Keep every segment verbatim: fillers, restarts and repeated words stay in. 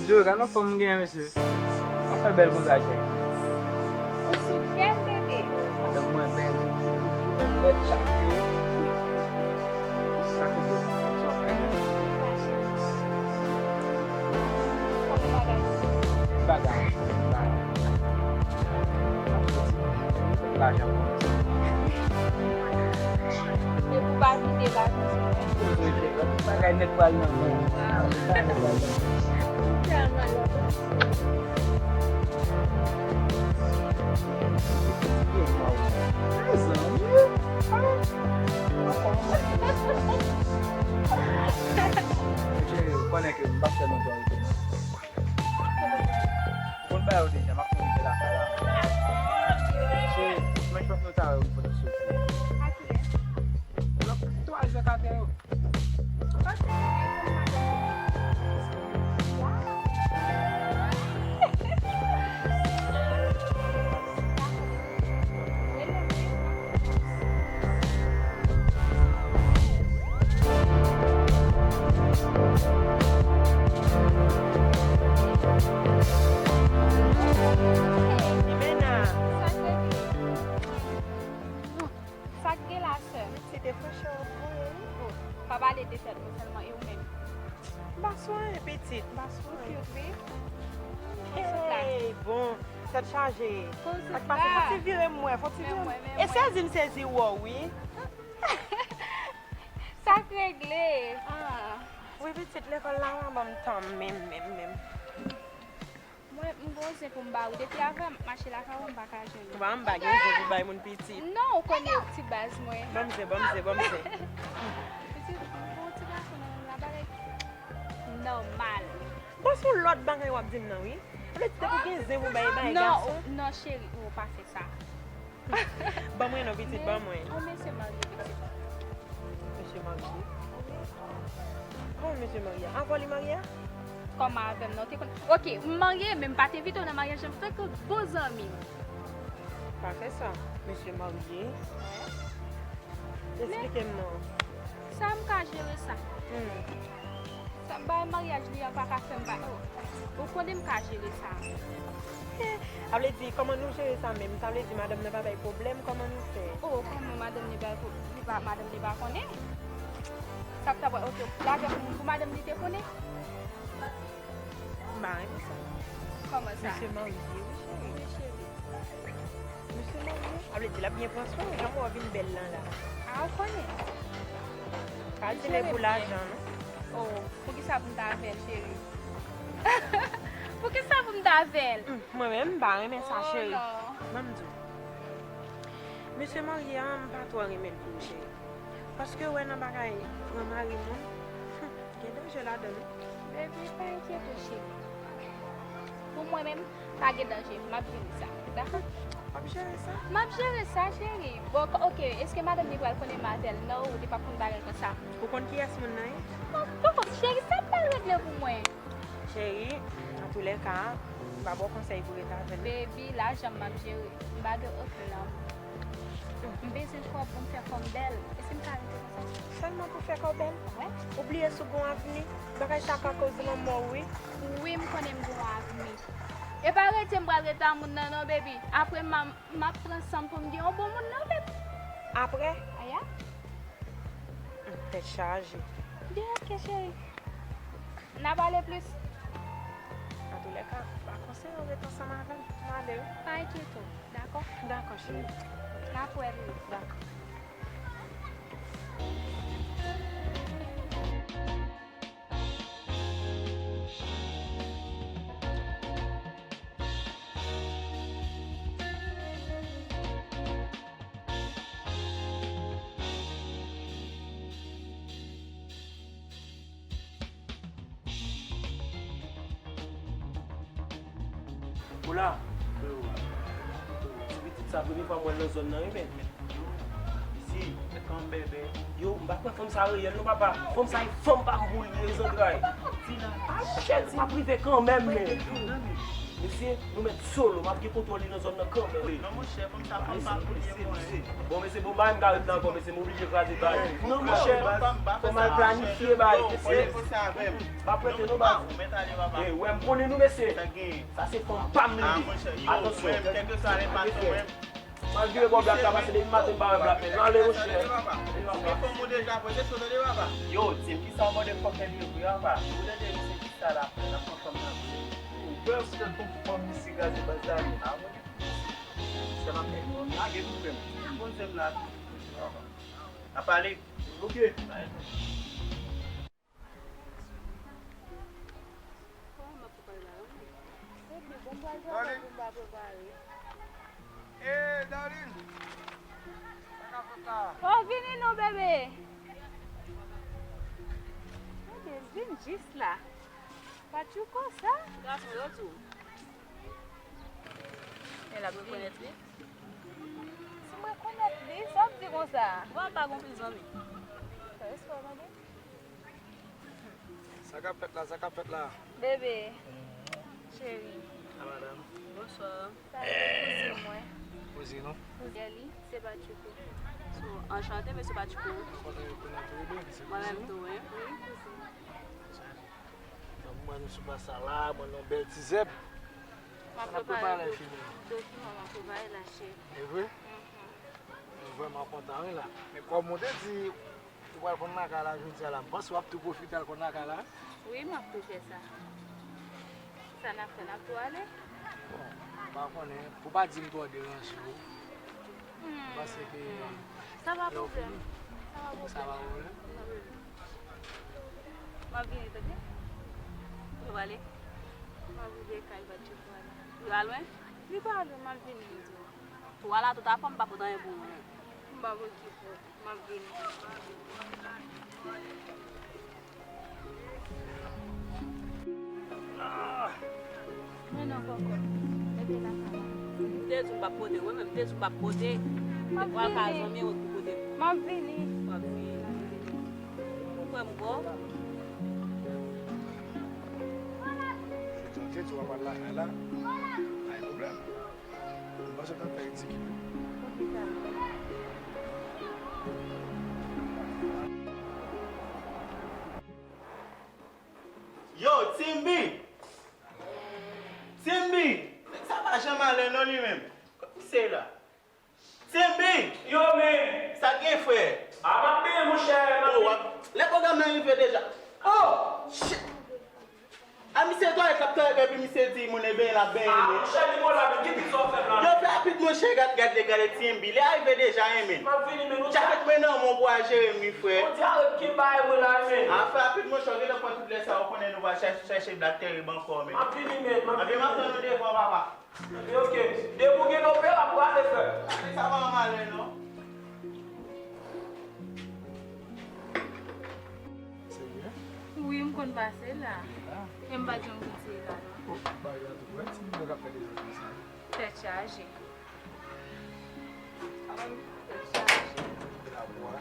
Joe, gade yon fanm m genyen, mesye. Ou fè bèl konsa, cheri. Ou sou kè m, bebe. Madanm mwen bèl. Bèl chak jou. Sa ki bèl? Sa w fè? Bagay. Bagay. Lajan pou mwen. E pou pa kite lajan sou mwen. Bagay nèt pral nan men. Tèlman lòt. Mezanmi. Cheri, ou konnen ke m p ap fè lòt bagay. Ou konn bagay yo deja, m ap konn rive lakay la. Cheri, mwen jwenn nou ta wè yon foto sou. Lòt twa jou katè yo. Jimena. Sa k gen la, sè m? Pitit, e franchman, w ap voye, wi. Oh, pa pale de tèt mwen sèlman, e ou menm? M pa sou anyen, pitit, m pa sou anyen. Ou cute, wi. Hey, bon, tèt chaje. Sa k pase? Fò ti vire m wè, fò ti vire m. E sezi m sezi wè w, wi. Sa k regle? Ah. Wi, pitit, lekòl la pa ban m tan menm, menm, menm. Mwen, m gon zen pou m ba ou. Depi avè m mache lakay ou, m pa ka jwenn ou. Ou pa, m pa gen zen pou bay moun, pitit. Non, ou konnen ou ti baz mwen. Ban m zen, ban m zen, ban m zen. Pitit, m gon ti gason nan menm la, bagay nòmal. Bon, se yon lòt bagay w ap di m nan, wi. Sa vle di, depi w gen zen pou bay, bay gason. Non, non, cheri, ou pa fè sa. Ban mwen non, pitit, ban mwen. Yon mesye marye, pitit. Mesye marye? Kòman mesye marye? Avè w li marye a? Kòman avè m non, te konn. Oke, m marye, men m pa t envite w nan maryaj la, m fèk bon zanmi m. Pa fè sa. Mesye marye? Wi. Eksplike m non. Sa m ka jere sa. Hmm. Sa, bay maryaj li an pa ka fè m pa. Oh. Ou konnen m ka jere sa. Sa vle di, kòman nou jere sa menm? Sa vle di, madanm nan pa bay pwoblèm, kòman nou fè? Oh, kòman madanm li bay pwoblèm? Li pa, madanm li pa konnen? Sa k ta pral, oke, lagè pou moun, pou madanm li te konnen? M pa renmen sa. Kòman sa? Mesye marye, wi, cheri. Wi, cheri. Mesye marye. Sa vle di l ap byen pran swen w, jan m wè w vin bèl lan la. A, ou konnen. Pa di l e pou lajan, non. Oh, poukisa pou m ta avè l, cheri? Poukisa pou m ta avè l? Hmm, mwen menm, m pa renmen sa, cheri. Oh, non. Ban m di w. Mesye marye a, m pa twò renmen l pou ou, cheri. Paske w wè nan bagay pran mari moun, hmm, gen danje ladan l wi. Baby, pa enkyete w, cheri. Pou mwen menm, pa gen danje. M ap jere sa. Dakò? W ap jere sa? M ap jere sa, cheri. Bon, oke, èske madanm li pral konnen m avè l? Non, ou te p ap konn bagay konsa. Ou konn kiyès moun nan ye? Bon, bon, cheri, sa m pral regle pou mwen. Cheri, antoulèka, m pa ba w konsèy pou w rete avè l. Baby, lajan m ap jere. M pa gen okenn lanmou. M bezwen kò w pou m fè kò m bèl. E si m ka rete konsa? Sèlman pou fè kò w bèl? Wi. Ou bliye si w gon avni? Bagay sa ka koz lanmò w, wi. Wi, m konnen m gon avni. E pa rete m pral rete a moun nan non, baby. Apre m a, m ap pran san m pou m gen yon bon moun non, baby. Apre? Aya. Hmm, tèt chaje. Byen, oke, cheri. N a pale plis. Antoulèka, m pa konseye w ret ansanm avè l. M ale wi. Pa enkyete w, dakò? Dakò, cheri. N ap wè wi. Dakò. Hola. Ti pitit sa, premye fwa m wè l nan zòn nan, wi, men. Isi. Yo, m pa kwè fanm sa reyèl, non, papa. Fanm sa, e fanm pa m pou l ye, zantray. Ah, shit, m ap rive kanmenm, men. Mesye, nou mèt solo, m ap gen kontwòl li nan zòn nan kanmenm. Non, monchè, fanm sa fanm pa pou li, mwen. Bon, mesye, bon, bagay m ka ret la ankò, mesye, m oblije kraze bagay. Non, monchè, fò m al planifye bagay, mesye. M ap rete non, baz. Eh, wè, m konnen nou, mesye. Sa se fanm pa m li ye. Atansyon. M al vire bò blak la, pase depi maten m pa wè blak, men m ale, monchè. Yo, Tim, kisa w mande fòk li ye vre, apa? Ou tande, misye, kisa l ap fè, l ap pran fanm nan vre? Ou pè si tèt konn fanm misye kraze baz la, men. Ah, mwen, se m ap fè, lage pou frè m. Bon, se m la. N a pale. Ok. Darling. Eh, darling. Sa k ap fèt la? Oh, vini non, bebe. Bebe, vin jis la. Patchouko sa? Gason yo tou. Men l ap vini. Rekonèt li? Si m rekonèt li, sa w ap di konsa? Bon, m pa gon pil zanmi. Fè respè w tande. Sa k ap fèt la, sa k ap fèt la? Bebe, cheri. A, madanm. Bonswa. Sa se kouzin mwen. Kouzin ou? Kouzin li, se Patchouko. So, anchante, mesye Patchouko. Kontan rekonèt ou, bebe, se kouzin ou? Mwen menm tou, wi. Wi, kouzin. Donk, mwen, nou sou plas la, mwen, yon bèl ti zèb. M ap prepare dokiman, m ap prepare la, cheri. E vre? Mhm. Mwen vrèman kontan, wi, la. Men kòm ou te di, ou pral konn lakay la jodi a la, m panse w ap tou pwofite al konn lakay la. Wi, m ap tou fè sa. Sa n ap fè, n ap tou ale? Bon, m pa konnen, pou pa di m twò deranje w. Hmm. M panse ke sa pa pwoblèm. Sa pa pwoblèm. Sa pa pwoblèm? Non. M ap vini, tande? Ou prale? M ap rive kay Patchouko a la. Li pa lwen? Li pa lwen, m ap vini, m di w. Tou ala tout afè m pa pot anyen pou ou non. M p ap okipe w. M ap vini. Men non, kòkòt. Mete nan kay la. M te di w m p ap pote, wi, men m te di w m p ap pote. M ap vini. Ou pral ka zanmi w pou pote. M ap vini. M ap vini. Ou kwè m kwè w? Jodi a w te di w ap al lakay la. Pa gen pwoblèm. M panse w t ap fè ridikil wi. Yo, Timbi! Timbi! Nèg sa pa janm ale non li menm. Kòman misye la? Timbi! Yo, men! Sa k gen, frè? A, m ap benyen, monchè, m ap benyen. Oh, w ap, lè pwogram nan rive deja. Oh! Shit! A, misye twalèt l ap twalèt epi misye di moun e benyen l ap benyen li. A, monchè, Nikola, men ki pizza w fè m la? Yo, fè rapid, monchè, gad, gad, gade Timbi. Li rive deja, wi, men. M ap vini, men, nou. Djakèt mwen nan men w pou al jere m, wi, frè. Yon ti arèt ki bay mwen la, wi, men. A, fè rapid, monchè, w gentan pran tout lè sa, w konnen nou va chèche, chèche blak terib ankò, men. M ap vini, men, m ap vini. Anben, m ap tann ou devan, papa. Anben, ok. Depi w gen opera pou ale fè. Gade sa pa yon malè, non. Serye? Wi, m konn pase la. Byen la. E m pa t janm kite la, non. Oh, bagay la tou prè, ti moun yo k ap fè dezòd konsa. Tèt chaje. Tèt chaje. Lakou a.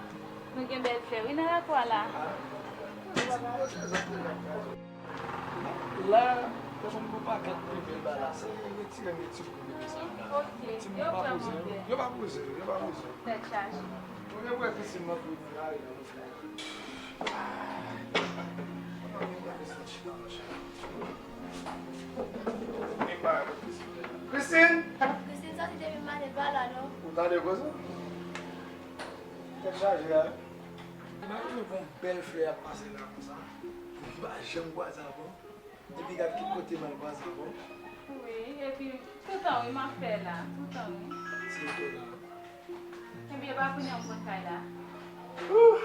Nou gen bèl flè, wi, nan lakou a la. Ah. Ti dezòd yo k ap fè. La, pèsonn gon pankart mwen vle ba la, se retire m de ti bout mete sa la. Ok, ti moun yo pa poze, yo pa poze, yo pa poze. Tèt chaje. Mwen gen wè pisin nan tou nan lari la, monchè. Christine! Christine soti depi maten pa la non. Ou tande koze? Tèt chaje a. Imajine gon bèl flè ap pase la konsa. M pa janm kwaze ankò. Epi gad ki kote m al kwaze avè w. Wi, epi toutan wi m ap fè la, toutan wi. Ti kote la. Ebyen pa kounye a m konn kay la. Ouh!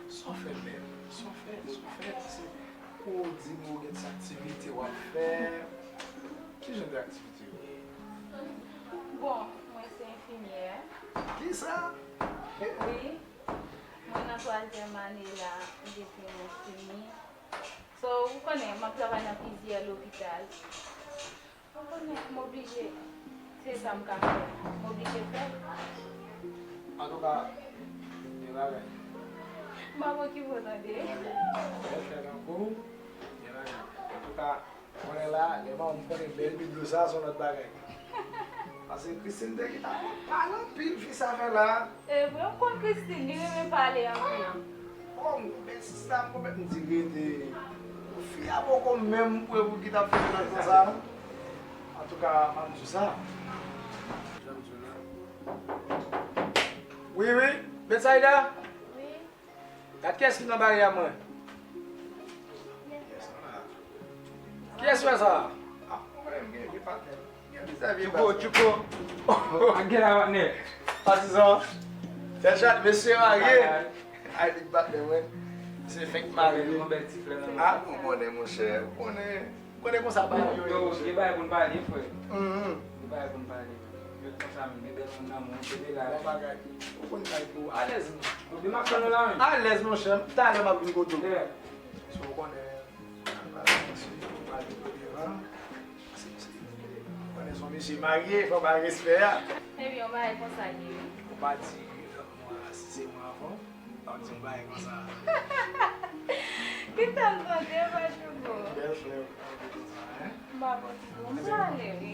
Sa w fè bèl, sa w fè, sa w fè, se pou w di m ou gen ti aktivite w ap fè. Ki jan de aktivite w? Bon, mwen se enfimyè. Kisa? Wi. Mwen nan twazyèm ane la depi mwen fini. So, ou konnen, m ap travay nan plizyè lopital. Ou konnen, m oblije, se sa m ka fè. M oblije fè l. Antouka, gen bagay. M ap okipe w tande. Bèl fè tankou, gen bagay. Antouka, Konnen la, lè manman m konnen bèl biblo sa, se yon lòt bagay. Paske Christine te gentan pale anpil, fi sa fè la. E vre, m konn Christine, li renmen pale anpil. Bon, m konn bèl sista, m konn bèl, m di rete. Fi a poko menm prè pou ki t ap fè bagay konsa, non. Antouka, m ap di w sa. Jan m di w la. Wi, wi, Betsaida? Wi. Gad kiyès ki nan baryè mwen. Kiyès wè sa? Ah, mwen menm gen vye patnè. Gen vizaj vye Tchouko, patnè. Tchouko. Ak gen la patnè. Patizan. Tèt chaje, mesye marye. Ay, li patnè mwen. Se fenk marye. Yon bèl ti flè nan men. Ah, ou konnen, monchè. Ou konnen. Ou konnen konsa bagay yo ye, monchè. Gen bagay pou n pale, frè. Mhm. Gen bagay pou n pale. Yo konsa, men, gen bèl moun nan men, se de la. Bon bagay. Ou konn kay pou alèz, non. Ou di m ap tann ou la menm. Alèz, monchè. Talè m ap vin kote w. Yeah. So, ou konnen, al pale, mesye, ou pale pou devan. Paske, mesye, ou konnen se yon mesye marye, fò bay respè a. Ebyen, yon bagay konsa li ye, wi. Ou pa di, mwen, si se mwen avan, pa di yon bagay konsa. Ki tan tande, pa Tchouko? Bèl flè, ou pa di konsa, hein? M pa pran ti bon, m prale, wi.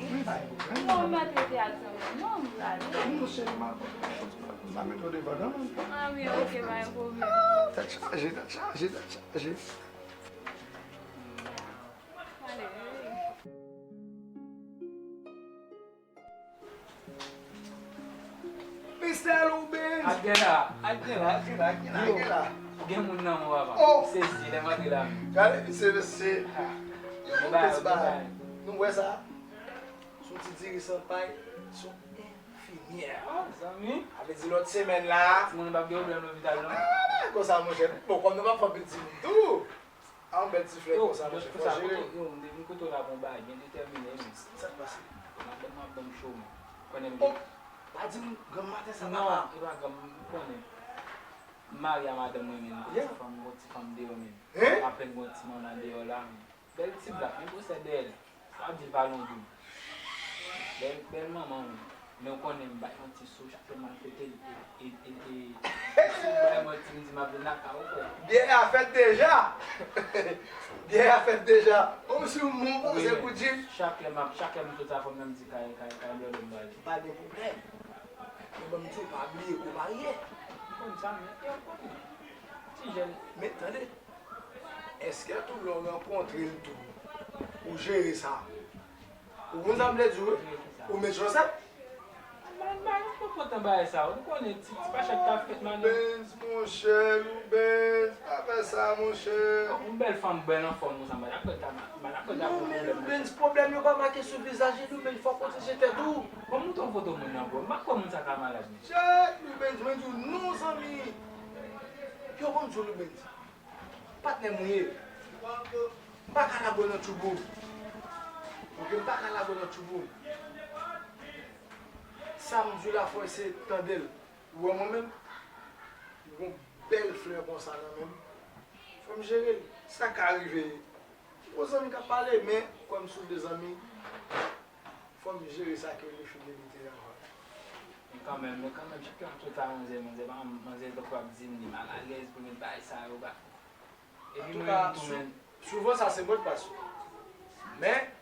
Non, m pa trete ak zanmi, non, m prale. Monchè, m pa pran ti bon, m pa mete w devan, non. Ah, wi, ok, pa gen pwoblèm. Tèt chaje, tèt chaje, tèt chaje. Mistè Loubens! Adela, Adela, Adela, Adela, Adela. Gen moun nan mwen, papa. Oh! Sezi, lè m antre la. Gade, se, se. Yo, Loubens, ba. Nou wè sa? Sou ti diri san pay, sou enfimyè. Ah, zanmi. A vle di lòt semèn la. Timoun pa gen pwoblèm lopital, non? Ah, konsa, monchè. Bon, kòm nou pa fè piti moun tou. A yon bèl ti flè konsa, monchè, fò jere. Yo, m te vin kote w la pou yon bagay byen detèmine, men. Sa k pase? Madanm mwen ap ban m cho, men. Konnen m gen. Oh, pa di m granm maten sa, papa. Non, e pa granm, m konnen. M marye a madanm mwen, men, m gon ti fanm, m gon ti fanm deyò, men. Hein? M apèn gon ti manman deyò la, men. Bèl ti blak, men gwosè dèyè l. Sa di l pa lon doub. Bèl, bèl manman, wi. Men w konnen m bay yon ti sou chak lè m al kote l. E, e, e, e, si w bay mwen ti, m di m ap vin lakay ou, frè. Byè a fèt deja! Byè a fèt deja! Ou si w moun poze pou Jim. Chak lè m ap, chak lè m sot sa fò m nan m di kay, kay, kay blòdè m prale. Pa gen pwoblèm. Men ban m di w pa bliye kou marye. M konn sa, men, e w konnen. Ti jèn. Men tande. Èske tou lè w rankontre l tou, ou jere sa? Ou konn sa m vle di w, wi? Ou met chansèt? M pa, m pa, m pa kontan bagay sa, ou konnen ti, ti pachèt k ap fèt madanm. Loubens, monchè, Loubens, pa fè sa, monchè. Yon bèl fanm bèl anfòm konsa, m pa dakò ta, m pa dakò ta. Non, men Loubens, pwoblèm yo pa make sou vizaj li, Loubens, fòk ou tcheke tèt ou. Ban m montre w foto moun nan, bro. M pa kwè moun sa ka malad, men. Chè, Loubens, mwen di w non, zanmi. Yo, ban m di w, Loubens. Patnè m ou ye. M pa ka lage w nan tchoubou. Oke, m pa ka lage w nan tchoubou. Sa m di w la, fò w eseye tande l. Ou wè mwen menm, m gon bèl flè konsa nan men m. Fò m jere l. Sa ka rive. M gon zanmi k ap pale, men kwè m sou de zanmi. Fò m jere sa ke le fidelite a. Men kanmenm, men kanmenm, chak lè m sot a manzè, manzè pa, manzè tankou ap di m li malalèz pou met bagay sa yo ba. Epi mwen menm tou, men. Antouka, sou-, souvan sa se modpas ou. Men,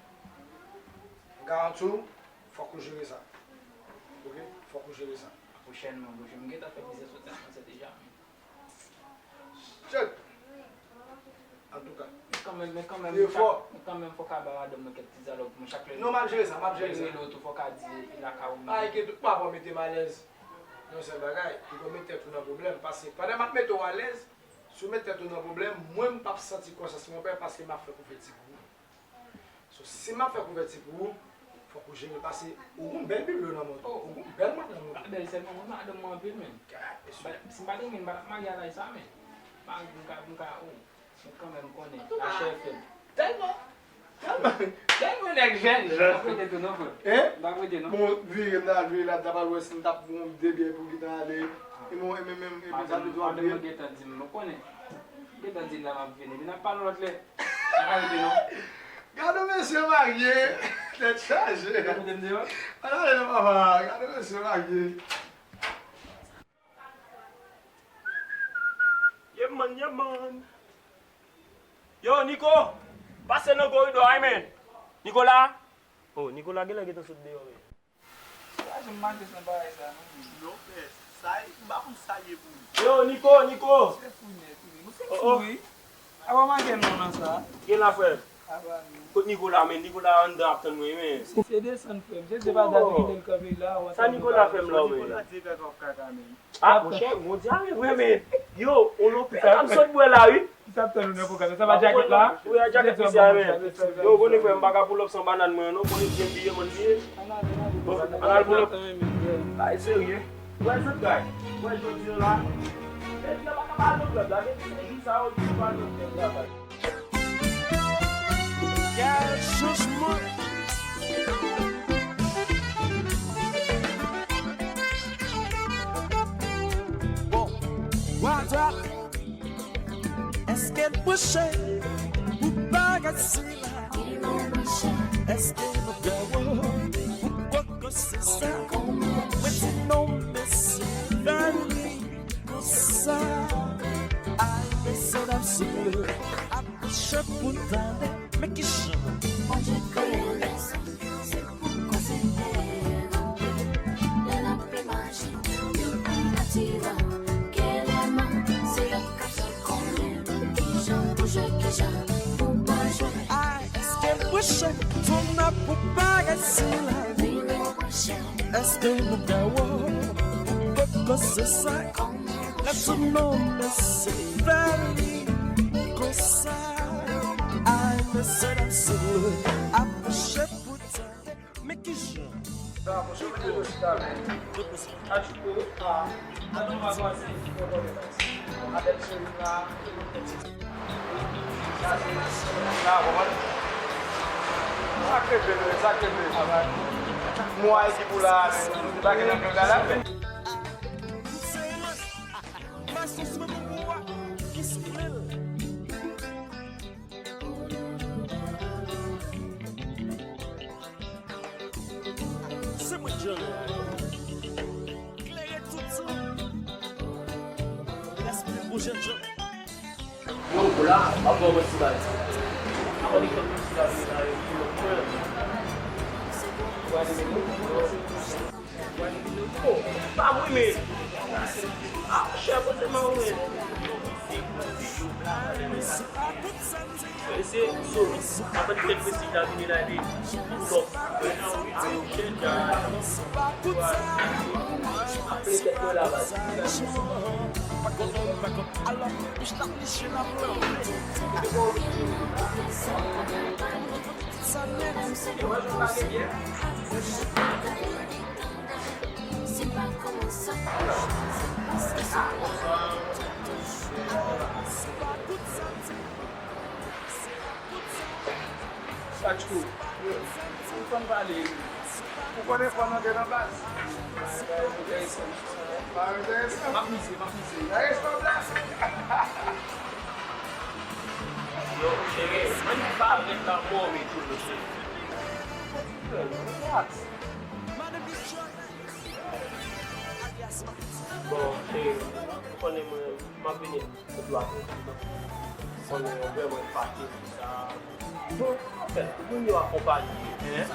m garanti w, fòk ou jere sa. Oke? Fòk ou jere sa. Pwochènman, pwochènman. M gentan fè mizè soti a manzè deja, men. Chèt! Antouka. Men kanmenm, men kanmenm, men kanmenm, fò ka ba madanm mwen kèk ti zalòp pou mwen chak lè. Non, m ap jere sa, m ap jere sa. Lè m rele w tou, fò ka di, e lakay ou m ye. Pa enkyete w, pa, pa mete m alèz. Yon sèl bagay, ou pral met tèt ou nan pwoblèm. Paske pandan m ap mete w alèz, si w met tèt ou nan pwoblèm, mwen, m p ap santi konsyans mwen pè paske m ap fè kouvèti pou ou. So, si m ap fè kouvèti pou ou, fòk ou jere l, paske ou gon bèl biblo nan men w tou. Ou gon bèl madanm tou. Pa bèl sèlman, mwen madanm mwen anpil, men. Si m pa te gen, m pa t ap marye a laj sa, men. M ka, m ka, oh. Men kanmenm, m konnen. Antouka, lachè fèb. Tèlman, tèlman, tèlman nèg jèn. M p ap rete tou non, frè. Hein? M p ap rete non. Bon, vire, m ta vire la, m ta pral wè si m t ap bon de byè pou gentan ale. E mwen, e men, men, e men, sa vle di w ap vire. Madanm mwen gentan di m, ou konnen. Gentan di l la m ap vini. Vin ap pale lòt lè. M pa rete non. Gade yon mesye marye, tèt chaje. Ou kote m deyò? Al ale non, papa. Gade yon mesye marye. Yeah, man, yeah, man. Yo, Nico! Pase nan koridò a, men. Nikola? Oh, Nikola genlè gentan sot deyò, men. Pa janm mache san bagay sa, non. Non, frè, sa, m pa konn sa ye pou ou. Yo, Niko, Niko! Se fou nèt, wi. Mwen fin fou, wi. Apa manke m non nan sa. Gen la, frè. Apa non. Kot Nikola, men? Nikola anndan ap tann mwen, men. Se, se desann, frè m. Se, se pa date kite l kanpe la, w ap tann Nikola fè m la, men. Nikola di kaka w ap kaka, men. Ah, monchè, Bondye a, men, men. Yo, on lopè la m sot bwè la, wi. Ki sa ap tann ou nan pwogram? Sa va djakèt la? Wi, a djakèt misye a, men. Yo, konnen frè m, m pa ka pull up san bannann mwen, non. Konnen byen biye, mwen biye. Bon, ann al pull up. Bagay serye. Wè zot bay. Wè jodi a la. Depi a pa ka ba zot club la, depi se jou sa yo di pa zot club la, bay. Gade chanjman. Bon, what up? Èske n branche pou bagay sila? Èske nou gawo pou kòk se sa? Mwen di non, mesye, fè li konsa. Ay, mesye, dam, souple, ap branche pou tande. Men kijan Bondye kreye lèzòm, se pou konsekwe yo. Lè n ap imajine yo pi atiran ke lèman, se yo k ap fè konnen kijan pou jwe, kijan pou pa jwe. Ay, èske l branche, tourna pou bagay sila? Wi, nou branche. Èske nou gawo pou kòk se sa? Lè sou non, mesye, fè li konsa. Ay, mesye, dam, souple, ap branche pou tande. Men kijan? Sa, monchè, mete dosye la, men. Atchou, a, adan m a pase, ou konnen, avèk cheri la, sa, se, sa, konprann? Sa k regle, men, sa k regle. Mwa ekip ou la, men, nou debake nan club la, la, men. Maestro, se mwen pou ou a ki soufle l. Se mwen John. Klere tout tan. Respè pou jènjan. Yo, pou la, m ap ba w yon ti bagay. Avan li fè yon ti bagay la, yo, pou lòt mwen. Ou gade, men, non? Oh, pa mwen, men. Ah, monchè, poze m a ou, men. Mesye, so, avan kèk mesye ta vini la, epi, lòt, ah, monchè, apre tèt mwen la, baz. Patchko, ou konn pale. Ou konnen fò n antre nan baz. Pa enteresan. Pa enteresan. M ap mize, m ap mize. Gade stop la. Yo, cheri, ann pa ret la mò, wi, tou, mesye. Relax. Bon, cheri, ou konnen mwen, m ap vini. Ou dwe aplodi, non. Konnen yo vrèman epate pou sa. Bon, anfèt, moun yo akonpaye, en.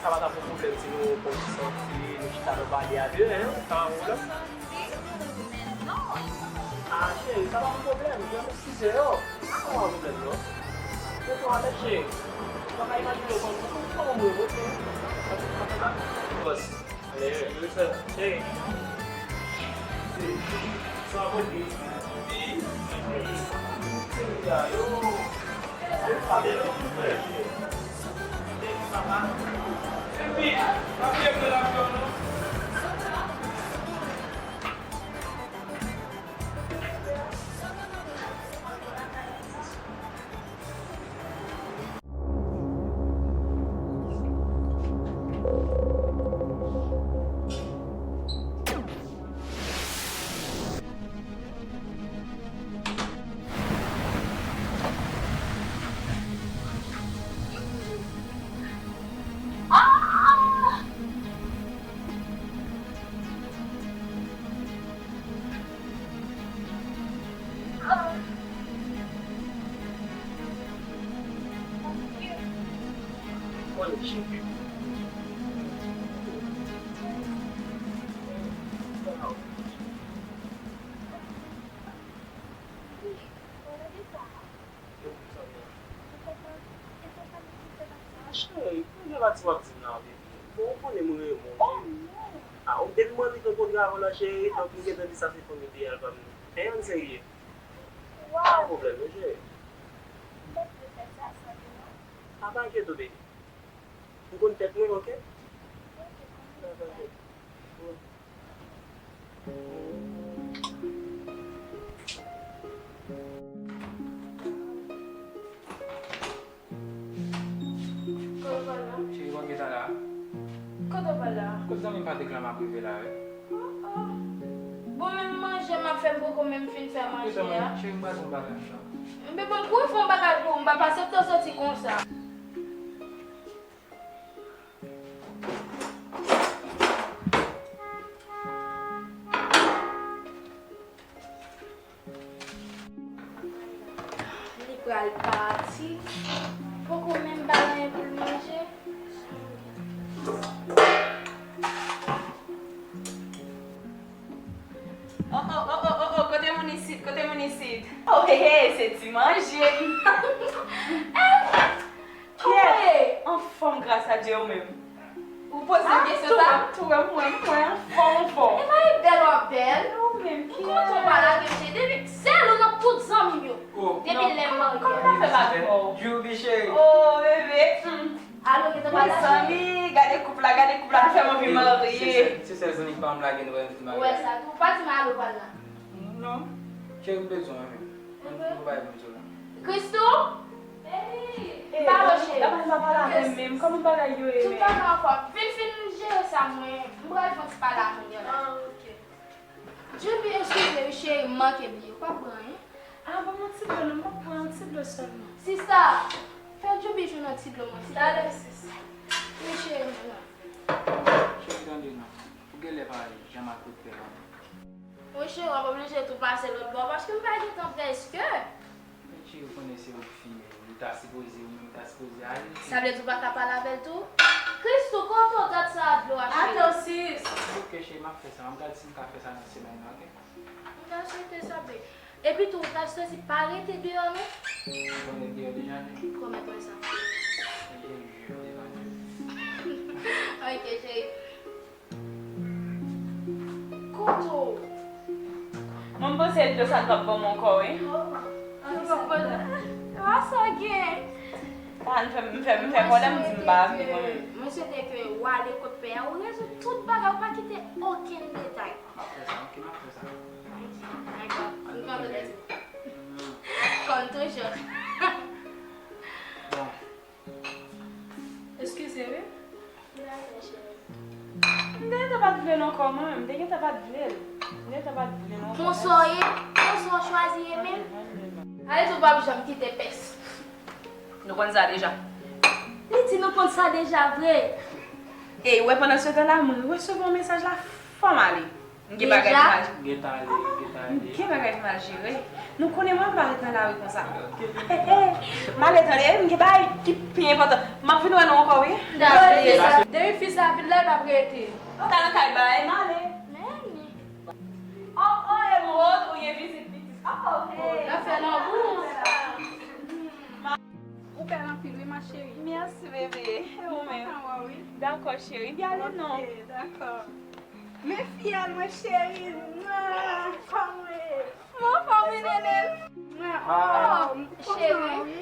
Sa pa t ap yon pwoblèm si nou konn sòti, nou chita, nou pale a de, en. Sa pa yon pwoblèm? Ah, cheri, sa pa yon pwoblèm. Vrèman, eskize yo. Sa pa yon pwoblèm, non. Mete w alèz, cheri. Ou pa ka imajine w kòman, kòman mwen, mwen, cheri. Bòs. Cheri, kounye a pati w ap di m la, baby. Bon, ou konnen m renmen w, cheri. Ah, ou, depi mwen li tankou dragon la, cheri, donk m gentan di sa se fanm ideyal pa m nan. Hein, ann serye. Pa gen pwoblèm, non, cheri. Ah, pa enkyete w, baby. M konn tèt mwen, oke? Ah, pa enkyete. Kote w pral la? Cheri, w ap gentan la? Kote w pral la? Kot zanmi m Patrick la m ap rive la, wi. Oh, oh. Bon, menm manje m ap fè, m poko menm fin fè manje a. Cheri, m pral fè yon bagay ansanm. Enben, bon, m kouri fè yon bagay pou ou, m pa aksepte w soti konsa. Li pral pati. Poko menm bay anyen pou l manje. Oh, oh, oh, oh, oh, oh, kote moun isit, kote moun isit? Oh, he, he, se ti manje. Kyèt, anfòm gras a Dye ou menm. Ou poze m kesyon sa? Tou wè, tou wè, mwen, mwen anfòm, anfòm. E pa e bèl w ap bèl? Ou menm, kyèt. Kòman tou pa lage m, cheri? Depi sèl ou nan tout zanmi m yo. Oh. Depi lè m marye a. Kòman w ap fè pa vin wè w? Djoubi, cheri. Oh, bebe. Hmm. Alo, ki te pale a cheri? Mezanmi, gade koup la, gade koup la, nou fè m anvi marye. Se sèl zanmi pa m lage nou wè m fin marye. Ou wè sa tou, pa di m alo pral la. Non. Cheri, m bezwen w, wi. Ann, nou bay m di w la. Christoo? Baby! M pa wè w, cheri. Gade, m pa pale avè m menm. Kòman bagay yo ye menm? Tout bagay anfòm. Vin fin jere sa mwen. M pral fè yon ti pale a moun yo la. Ah, ok. Djoubi, eskize wi, cheri, m manke bliye. Ou pa pran anyen? Ah, ban m yon ti dlo non, m ap pran yon ti dlo sèlman. Sista, fè Djoubi jwenn yon ti dlo mwen, silvouplè. Talè, sis. Wi, cheri, mwen la. Cheri, tande non. Ou genlè pa jan m ak Rodfè la non. Wi, cheri, w ap oblije tou pase lòt bò, paske m pa gen tan prèske. Men cheri, ou konnen se ou ki fini. Ou ta sipoze, ou menm ta sipoze ale. Sa vle di ou pa ka pale avè l tou? Christoo, kote w dat sa a dlo a, cheri? Atann, sis. Ok, cheri, m ap fè sa. M ap gade si m ka fè sa nan semèn nan, ok? M ta swete sa, babe. Epi tou, ou ta chwazi pa rete deyò, non? Ou konnen deyò deja, non? Kòman, kòman sa? Deja, deja, deja. Ok, cheri. Kote w? Mwen, m panse dlo sa t ap ban m ankò, wi. Oh, an, sa gen. Pa, m fè, m fè, m fè pwoblèm, di m pa vle mwen. Mwen swete ke w ale kot pè a, ou rezoud tout bagay, ou pa kite okenn detay. M ap fè sa, ok, m ap fè sa. Ok, dakò. M kontan de di. Kòm toujou. Bon. Eskize, wi. M te gentan pa t vle l ankò, mwen. M te gentan pa t vle l. M te gentan pa t vle l ankò. Konsa w ye? Konsa w chwazi ye menm? Ale tou, w p ap janm kite pès. Nou konn sa deja. Li di nou konn sa deja vre. Ey, ou wè pandan se tan la, mwen resevwa yon mesaj la, fò m ale. M gen bagay pou m al. Gentan ale, gentan ale. M gen bagay pou m al jere. Nou konnen mwen m pa ret nan lari konsa. Eh, eh, m ale tande, m gen bagay ki pi enpòtan. M ap vin wè nou ankò, wi. Dakò. Depi fi sa vin la, l p ap rete. Ou ta nan kay bay, m ale. Men. Oh, oh, Emeraude, ou gen vizit pitit. Oh, hey. L ap fè lanmou. Ou bèl anpil, wi, ma chérie. Mèsi, bebe. E ou menm? Mwen kontan wè w, wi. Dakò, cheri. Byen ale non. Ok, dakò. Men fiyèl mwen cheri, mwen anfòm wi. Mwen anfòm wi, Nenel. Mwen, oh, oh, m kontan wi.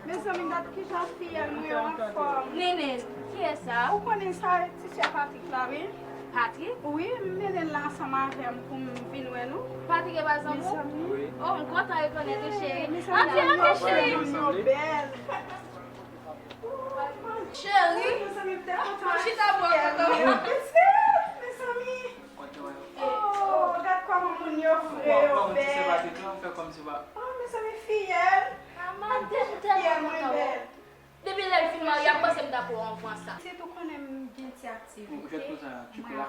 Mezanmi, gad kijan fiyèl mwen anfòm. Nenel, kiyès sa? Ou konnen sa, ti sè Patrick la wi. Patrick? Wi, m mennen l la ansanm avè m pou m vin wè nou. Patrick e pa zanmi w? Mezanmi. Oh, m kontan rekonèt ou cheri. Antre, antre cheri. Mezanmi, nou bèl. Cheri, mezanmi, m te kontan. Chita bò kote w. Mezanmi. Oh, gad kòman moun yo fre, yo bèl. Oh, mezanmi, fiyèl. Gad jan fiyèl mwen bèl. Depi lè l fin marye, ap panse m ta pran yon van sa. Sitou konnen m gen ti aktivite. Mwen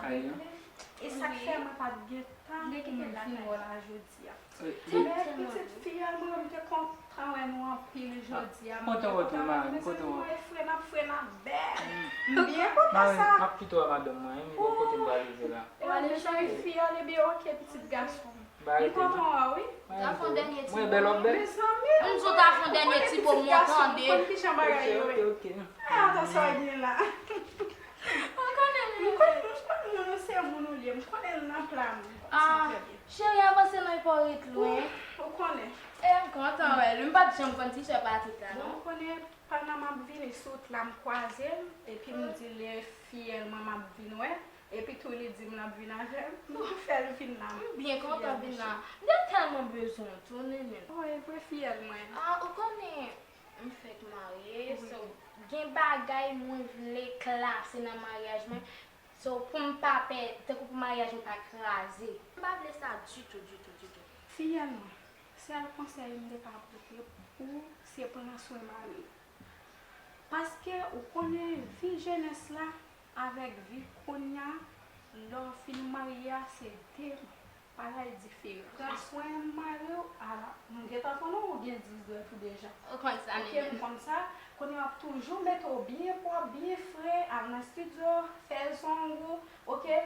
regle. E sa k fè mwen pa t gen tan pou m vin wè w la jodi a. Men pitit fiyèl mwen, m te kontan wè Nou anpil jodi a, m kontan wè w tou, mari, m kontan wè w. Mwen fre, n ap fre, n ap bèl. M byen kontan sa. M ap kite w a madanm mwen, m gon kote m pral rive la. Ou ale, cheri? Fi a li byen, oke, pitit gason. M kontan wè w, wi. Ta fè yon dènye ti mo. Mezanmi, m di w ta fè yon dènye ti mo, m tande. Konn kijan bagay yo ye. Ah, atann sa w gen la. Ou konnen li. M konnen, m konnen nou se moun ou ye. M konnen l nan pla m. Ah, cheri, avanse non, e pa w ret lwen. Ou konnen. E, m kontan wè l. M pa t janm konn ti sè Patrick la, non. Bon, ou konnen, pandan m ap vini sou wout la, m kwaze l, epi m di l e fiyèl mwen m ap vin wè. Epi tou li di m l ap vin avè m. Bon, fè l vin la. M byen kontan vin la. M te tèlman bezwen w tou, nenenn. Oh, e vre, fiyèl mwen. Ah, ou konnen, m fèk marye, so, gen bagay mwen vle klase nan maryaj mwen. So, pou m pa pè, tankou pou maryaj mwen pa kraze. M pa vle sa ditou, ditou, ditou. Fiyèl mwen, sèl konsèy m te ka pote pou ou, se pran swen mari w. Paske ou konnen vi jenès la avèk vi kounye a, lè w fin marye a, se de bagay diferan. Pran swen mari w, a, m gentan konnen ou gen dis dwèt ou deja. Ou konn sa, nenenn. Oke, m konn sa. Kounye a w ap toujou mete w byen pwòp, byen fre, al nan estidyo, fè zong ou, oke?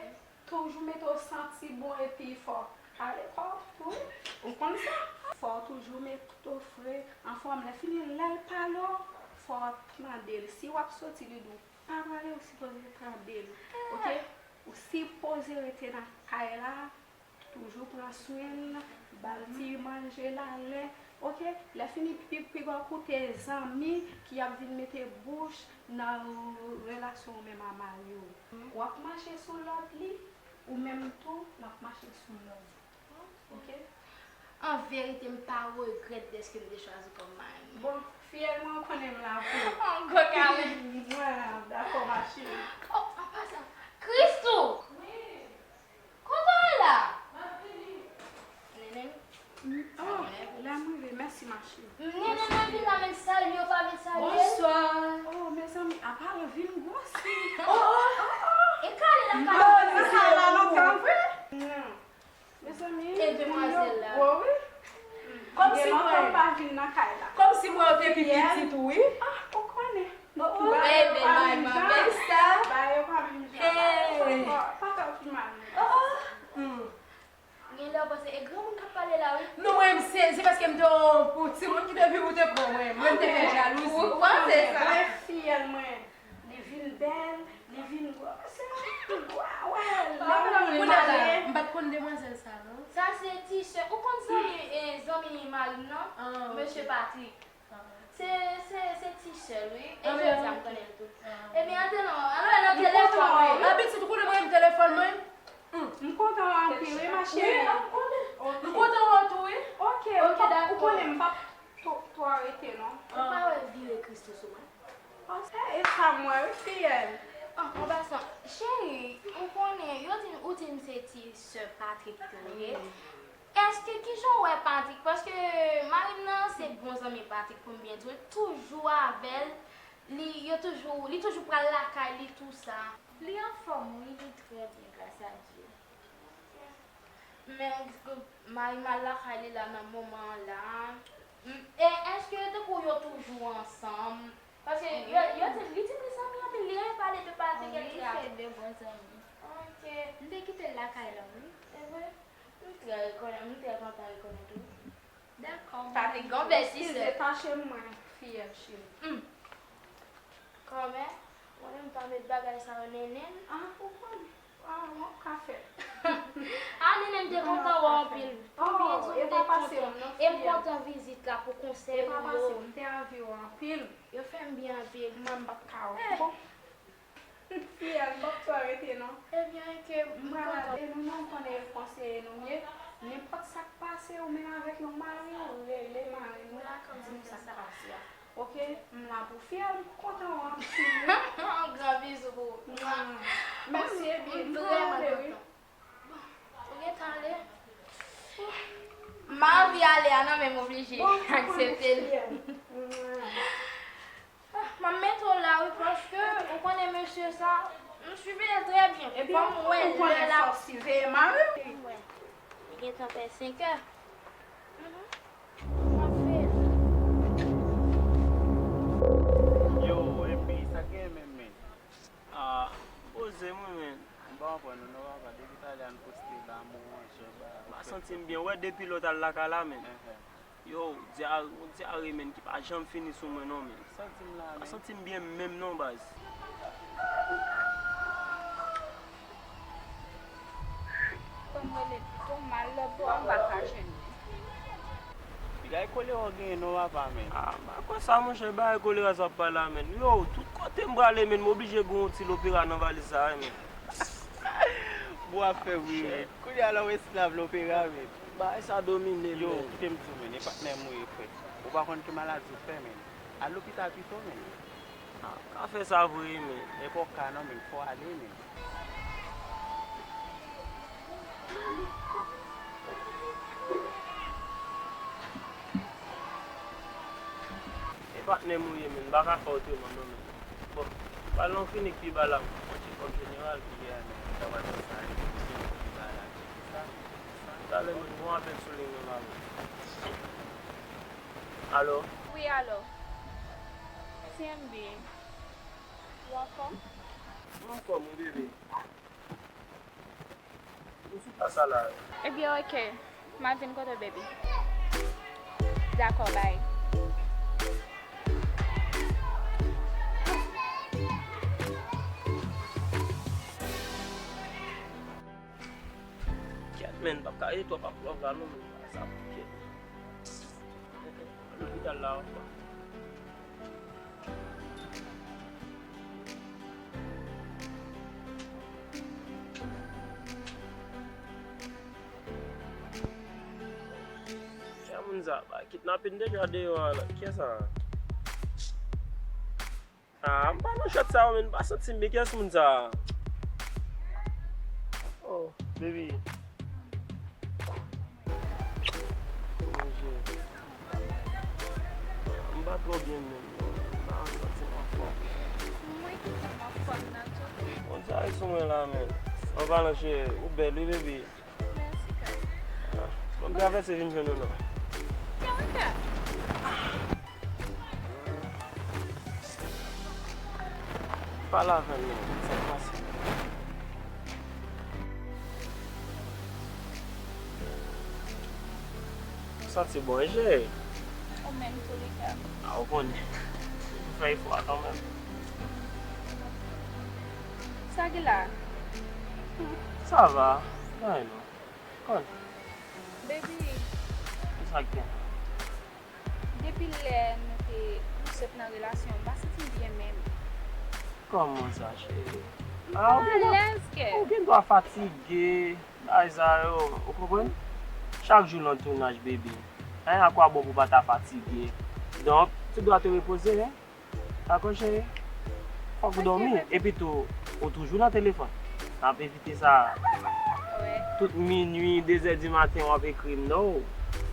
Toujou mete w santi bon epi fò w kale kò w tou, wi. Ou konn sa. Fò w toujou mete w fre, anfòm. Lè fini, lè l pale w, fò w tande l. Si w ap soti, li di w pa pale, ou sipoze tande l. Oke? Ou sipoze rete nan kay la, toujou pran swen l, ba l ti manje la lè. Oke, lè fini pi, pi gwo koute zanmi ki ap vin mete bouch nan relasyon w menm a mari w. W ap mache sou lòd li, ou menm tou, l ap mache sou lòd ou. Oke? An verite, m pa regrèt dèske m te chwazi w kòm mari m. Bon, fiyèl mwen, ou konnen m la pou ou. Yon gwo kare. Mwen dakò, ma chérie. Oh, an pasan, Christoo! Wi. Kote w ye la? M ap vini. Nenenn. Oh, la m rive. Mèsi, ma chérie. Nenenn, vin la, men salye w, pa vin salye l. Bonswa. Oh, mezanmi, apa l vin gwosi. Oh, oh. E kale la, kale la. Sa la lontan vre. Non. Mezanmi, e demwazèl la. Gwo, wi. Kòmsi mwen pa vin nan kay la. Kòmsi mwen te pi pitit ou, wi. Ah, ou konnen. Bebe, bay manman sa. Bagay yo pa menm jan. Bagay yo pa menm jan. Hey. Pa ka pi mal. Oh, oh. Hmm. Genlè w panse e granmoun k ap pale la, wi. Non, mwen, m sezi paske m te yon, yon timoun ki te vin pou te pran mwen. Mwen, m te fè jalouzi. Ou panse sa? Mwen, fiyèl mwen, li vin bèl, li vin gwo. Se yon gwo, wè, lè w vin marye. M pa t konn demwazèl sa, non. Sa se ti sè. Ou konn zanmi, eh, zanmi mari m nan? Ah, ok. Mesye Patrick. Se, se, se ti sè l, wi. E jodi a m konnen l tou. Ebyen, antre non. Alò, nan telefòn mwen, wi. Abitud, ou konnen mwen, m telefòn mwen. M kontan anpil, wi, ma chérie. Wi, m konnen. M kontan wè w tou, wi. Ok, ok, dakò. Ou konnen m p ap twò, twò rete, non. Ou pa wè vire Christoo sou mwen? E sa m wè, wi, fiyèl. Ah, an pasan, cheri, ou konnen, yo di, ou di m se ti sè Patrick tou, wi. Èske, kijan w wè Patrick? Paske mari m nan se bon zanmi Patrick, pou m byen di w, toujou avè l, li, yo toujou, li toujou pral lakay li, tou sa. Li anfòm, wi, li trè byen, gras a Dye. Men, mari m al lakay li la nan moman an la. M, e èske tankou yo toujou ansanm? Paske yo, yo di, li di m li zanmi anpil, li renmen pale de Patrick, et cetera. Wi, se de bon zanmi. Ok. M te kite l lakay la, wi. E vre? M trè rekonè-, m trè kontan rekonèt ou. Dakò. Patrick gon bèl ti sè. Eskize, tache m mwen, fiyèl cheri. Hmm. Kòmè, mwen menm pa met bagay sa yo, nenenn. Ah, ou konnen. Ah, w ap ka fè. Ah, nenenn, m te kontan wè w anpil. Oh, e pa pase w non, fiyèl. E m kontan vizit la pou konsèy ou yo. E pa pase w, m te anvi w anpil. Yo fè m byen anpil. Mwen, m pa t ka wè w. Bon. Fiyèl, m p ap twò rete non. Ebyen, ke m kontan. E nou menm, konnen e konseye nou ye. Nenpòt sa k pase ou menm avèk yon mari w, rele mari nou, di nou sa k pase a. Ok, m la pou fiyèl, m kontan wè w anpil wi. Yon gran bizou pou ou. Mwa. Mèsi, ebyen, m trè kontan. Bon, ou gentan ale? M anvi ale a non, men m oblije aksepte l. Ah, m ap mete w la wi, paske ou konnen mesye sa, m siveye l trè byen. Epi m wè lè l ap siveye mari w. Wi. Li gentan fè senk è. Mhm. M ap veye l. Depi lè w t al lakay la, men. Yo, dyare, yon dyare, men, ki pa janm fini sou mwen, non, men. Santi m la, men. Pa santi m byen menm, non, baz. Fò m rele pito, m al lòt bò a, m pa ka jwenn li. Piga e kolera w genyen non, papa, men. Ah, m pa kwè sa, monchè, bagay kolera sa w ap pale la, men. Yo, tout kote m prale, men, m oblije gen yon ti lopera nan valiz sa, men. Bon, w ap fè m ri, men. Kounye a la, w esklav lopera, men. Bagay sa domine m, men. Yo, kite m di w, men, e patnè m ou ye, frè. Ou pa konn ki maladi w fè, men. Al lopital pito, men. Ah, ka fè sa vre, men. E pa w ka non, men, fò w ale, men. E patnè m ou ye, men, m pa ka fè otreman non, men. Bon, pral nan klinik pi ba la, yon ti kòb jeneral. Yeah, men, sa va fè sa, e klinik pi ba la, ki sa? Talè, men, bon apèl sou liy nan la, men. Alo? Wi, alo. T M B. Ou anfòm? Mwen anfòm, wi, bebe. Ou sou plas la, la. Ebyen, oke. M ap vin kote w, baby. Dakò, bay. Kèt, men, m p ap ka rete twòp ap love la, non, men, sa pike. Lopital la, ankò. Kiyès moun sa? Ba, kidnapin deja deyò a la. Kiyès sa? Ah, m pa nan chòt sa yo, men m pa santi m byen. Kiyès moun sa? Oh, baby. Bondye. M pa twò byen menm, non. M pa santi m anfòm. Mwen ki fè m anfòm nan tou. Bondye a sou mwen la, men. An palan, cheri, ou bèl, wi, baby. Mèsi, Kay. Ah, bon, m travèse vin jwenn ou, non. Kay, kay. Pale avè m, non. Sa k pase? Ou santi bon, wi, cheri? Ou menm, toulèka. Ah, ou konnen. Ou fè efò a kanmenm. Sa ki la? Sa va. Anyen non. Konn. Baby. Kisa k gen? Depi lè nou te sot nan relasyon, m pa santi m byen menm. Kòman sa, cheri? Ah, ou gen dwa, ou gen dwa fatige, bagay sa yo, ou konprann? Chak jou nan tounaj, baby. Hein, à quoi bon pou pa ta fatige? Donc, tu dois te reposer, hein? Dakò, cheri? Fòk ou dòmi. Epi tou, ou toujou nan telefòn. N ap evite sa. Tout minui, de zè di maten, w ap ekri m, non.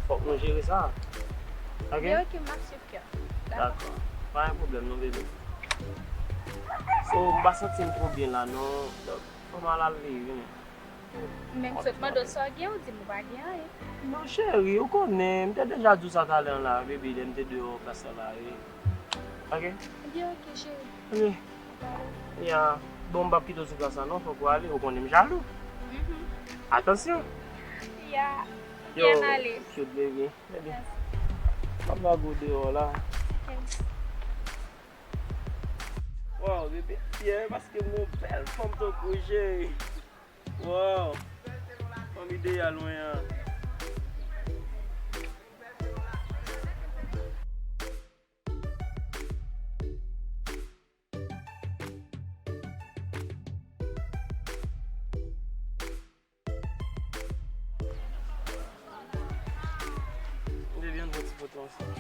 Fòk nou jere sa. Ok? Oke, m ap swiv kè. Dakò. Pa gen pwoblèm, non, bebe. So, m pa santi m twò byen la, non. Donk, fò m al al veye, vini. Men m sot mande w sa w gen, ou di m ou pa gen anyen. Non, cheri, ou konnen, m te deja di w sa talè an la, baby, lè m te deyò plas la, wi. Ok? Ebyen, ok, cheri. Ok. Ya, bon, m p ap kite w sou plas la, non, fòk ou ale, ou konnen m jalou. Mhm. Atansyon. Ya, byen ale. Cute, baby. Ebyen, m ap lage w deyò la. Ok. Wow, bebe, m fyè paske m gen yon bèl fanm tankou w, cheri. Wow! Fanm ideyal mwen an. Ebyen, ann pran ti foto ansanm.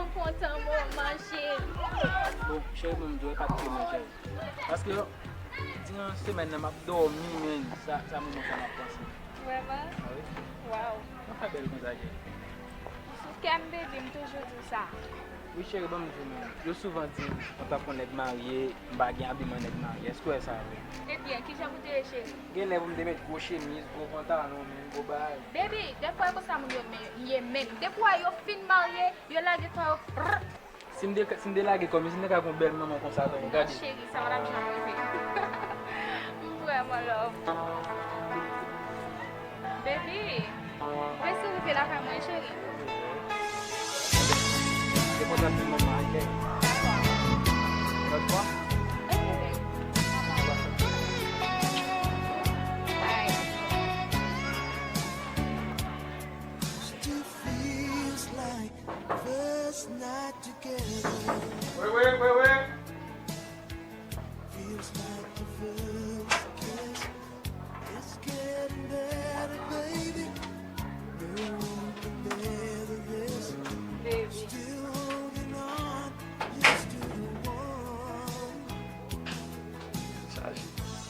Mwen kontan moman, cheri. Bon, cheri, bon, m di w, e pa t ke mwen, cheri. Paske, diran semèn nan, m ap dòmi, men, sa, sa moman sa m ap panse. Vrèman? Ah wi. Waw. Mwen fè bèl konsa, cheri. Ou sou kè m, baby, m toujou di w sa. Wi, cheri, ban m di w, men, yo souvan di m, antanke yon nèg marye, m pa gen abiman nèg marye. Èske w wè sa vre? Ebyen, kijan pou te ye, cheri? Gen lè pou m te met gwo chemiz, gwo pantalon, men, gwo bagay. Baby, dèfwa e konsa moun yo men, ye menm. Depi w wè yo fin marye, yo lage kò yo, prr. Si m de, si m de lage kò m, si m te ka gon bèl manman konsa, tonton, gade. Non, cheri, sa pa t ap janm rive. M vrèman love. Baby, resi rive lakay mwen, cheri. Se kontan di manman, ok? Dakò. Lòt fwa? Ok, baby. Bye. Still feels like first night together. Wait, wait, wait, wait. Feels like the first kiss. It's getting better, baby. No one can better this. Baby. Still holding on, yes to the one.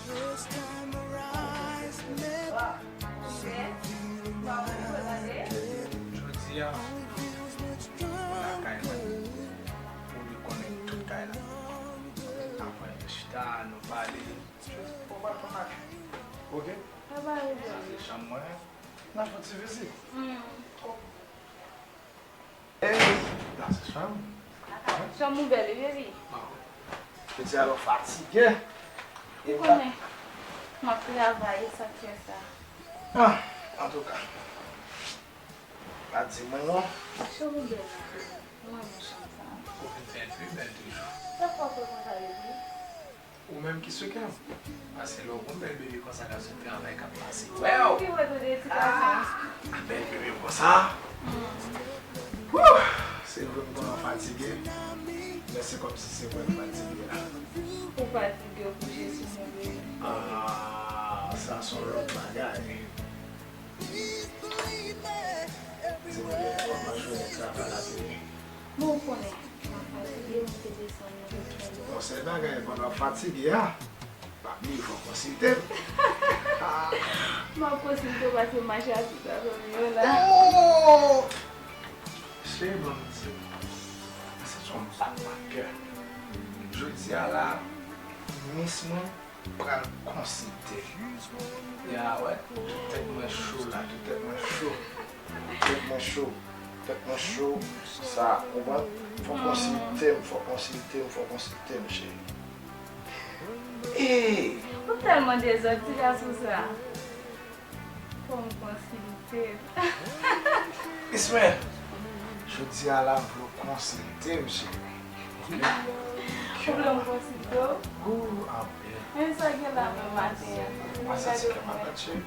First time our eyes met. Jodi a, lakay mwen, ou li konnen tout kay la. Apre nou chita, nou pale. Ok? Sa se chanm mwen. N a fè yon ti vizit. Ey, la se chanm. Chanm ou bèl wi, baby. Bon. Jodi a lè w fatige. Ou konnen, m ap travay, e sa k fè sa. Ah, antouka. Pa di mwen non. Chanm ou bèl, mwen renmen chanm sa. Ou vin fè l pi bèl toujou. Sa fè w fè konsa, baby? Ou menm ki sou kè m. Paske lè w gon bèl bebe konsa k ap sot travay k ap pase, wè w. Ki wè tout eksikasyon. Ah, bèl bebe konsa. Wouh! Se vre m konnen w fatige, men se kòmsi se mwen k fatige la. Ou fatige, ou kouche sou mwen, bebe. Ah, sa se yon lòt bagay. Di mwen, lè w ap jwenn travay la, bebe. Bon, ou konnen, m ap fatige, monte desann nan. Bon, sèl bagay, pandan w ap fatige a, pa bliye fò w konsilte m. M ap konsilte w paske m mache ak tout zanmi yo la. Oh! Cheri, ban m di w, se yon bat bat kè. Jodi a la, mis mwen, pral konsilte. Ya wè, tout tèt mwen cho la, tout tèt mwen cho. Tèt mwen cho, tèt mwen cho, sa, ou konprann? Fò konsilte m, fò konsilte m, fò konsilte m, cheri. Ee! Ou tèlman dezòd, ti gason sa. Fò m konsilte l. Ismael, jodi a la, m vle w konsilte m, cheri. Ou vle m konsilte w? Ou, anpil. Men sa gen la menm maten an. Mwen santi kè m ap bat, cheri.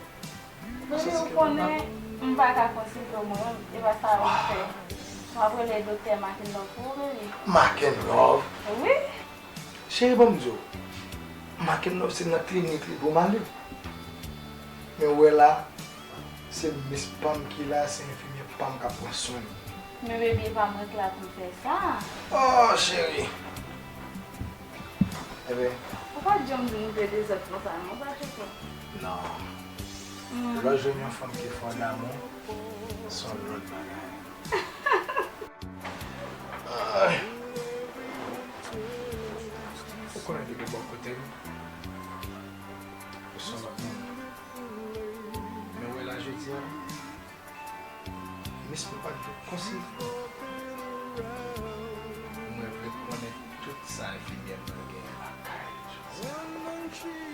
Bebe, ou konnen, m pa ka konsilte w mwen menm, e pa sa m fè. M ap rele doktè Makenlove pou ou, bebe. Makenlove? Wi. Cheri, ban m di w, Makenlove se nan klinik li pou m ale. Men ou wè la, se mis pa m ki la, se enfimyè pa m k ap pran swen m. Men bebe, e pa mwen k la pou m fè sa. Oh, cheri! Enben. Ou pa t janm di m te dezòd konsa, non, pa chouchou. Non. Lè w jwenn yon fanm ki fò damou, se yon lòt bagay. Ay. Ou konnen depi bò kote m, ou se yon lòt moun. Men ou wè la jodi a, mis mwen pa t vle konsilte. Mwen vle konnen tout sa enfimyè mwen genyen lakay li jodi a.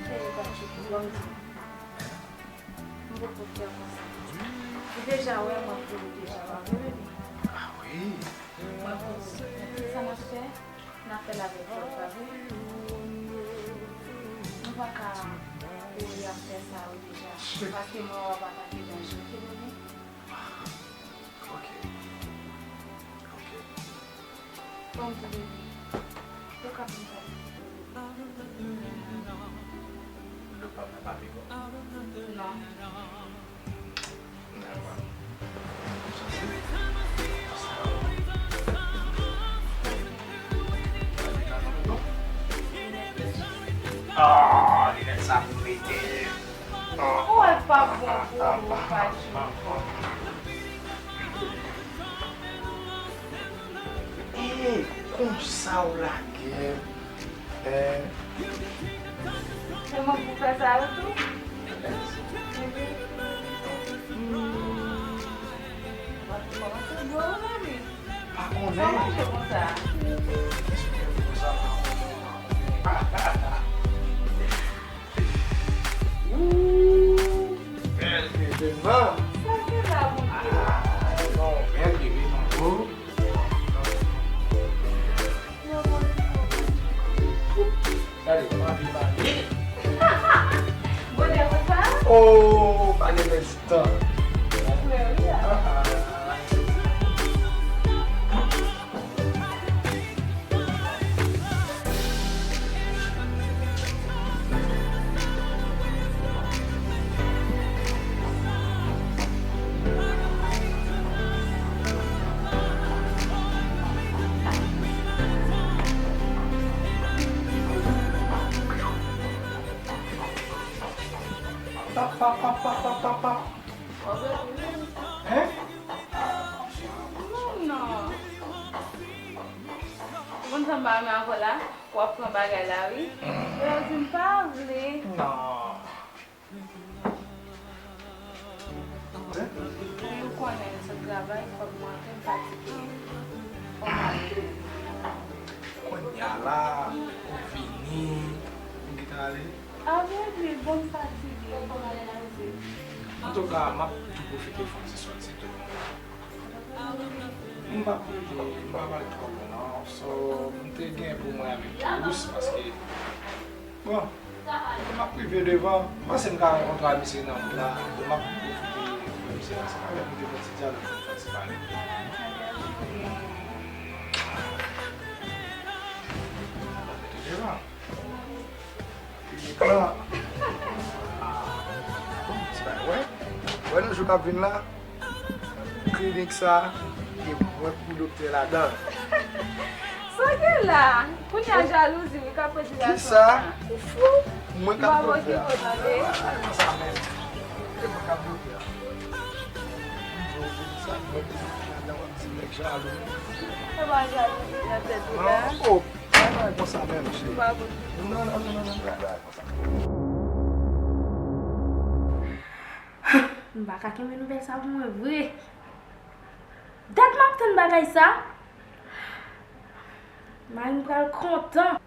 Bebe, pa chouchou, ban m di w. M poko fè konsa. Ou deja wè m ap kouri deja, pa vre, bebe? Ah wi. M ap kouri. Men tout sa n ap fè, n ap fè l avèk lòt, pa vre? Nou pa ka kouri ap fè sa yo deja. Paske mwen wè w ap atake danje, oke, bebe? Ah, oke. Oke. Bon, bebe. Ou ka vin pale. Lo pa nan papi, bon? Non. Dakò. Santi? Sa yo. Oh, linèt sa pou mete. Ou wè l p ap bon pou ou, Patrick. E konsa w lage. Eh. Se mwen pou fè sa yo tou? Yes. Hmm. Mwen te kòmanse dwe w, baby. Pa konnen. Sa mache konsa. Kèso kè konsa, pa konnen, pa konnen. Ooh, bèl bebe, man. Sa gen la, Bondye? Ah, non, bèl bebe, man. Oh. Gade, m anvi mari. Bonè konsa? Oh, pa gen pèdi tan. Frè, wi, a. Ah, ah. Pap, pap, pap. Hein? Non, non. Ou konn sa m pa renmen avè w la? W ap pran bagay la, wi. Yo di m pa vle. Non. Men ou konnen, se travay, fòk mwen antre, m fatige. Fòk mwen antre. Kounye a la, ou vini, ou gentan ale? A, vre, vre, bon, m fatige, m pral ale. Antouka, m ap tou pwofite fè yon ti sòti tou. M p ap rive, m p ap al twò lwen non. So, m te gen pou mwen avèk Tous, paske, bon, m ap rive devan. M panse m ka rankontre a misye nan wout la. Bon, m ap pwofite wè misye la. Se pa lè pou m te fè ti dyalòg pou m fè ti pale. M ap mete devan. Klinik la. Bon, se pa, wè. Wè nan jou k ap vin la, klinik sa, gen mwen pou doktè ladan l. Sa gen la? Kounye a jalouzi, wi, k ap pèdi gason sa. Kisa? Ou fou? Mwen k ap doktè a. Bagay konsa menm. E mwen k ap doktè a. M di w sa, mwen pou doktè ladan, w ap di nèg jalou. Se pa jalouzi nan tèt ou la. Non, oh. Bagay konsa menm, cheri. Ou pa bon. Non, non, non, non, non, bagay konsa. M pa ka kenbe nouvèl sa pou mwen vre. Dat m ap tann bagay sa. Mari m pral kontan.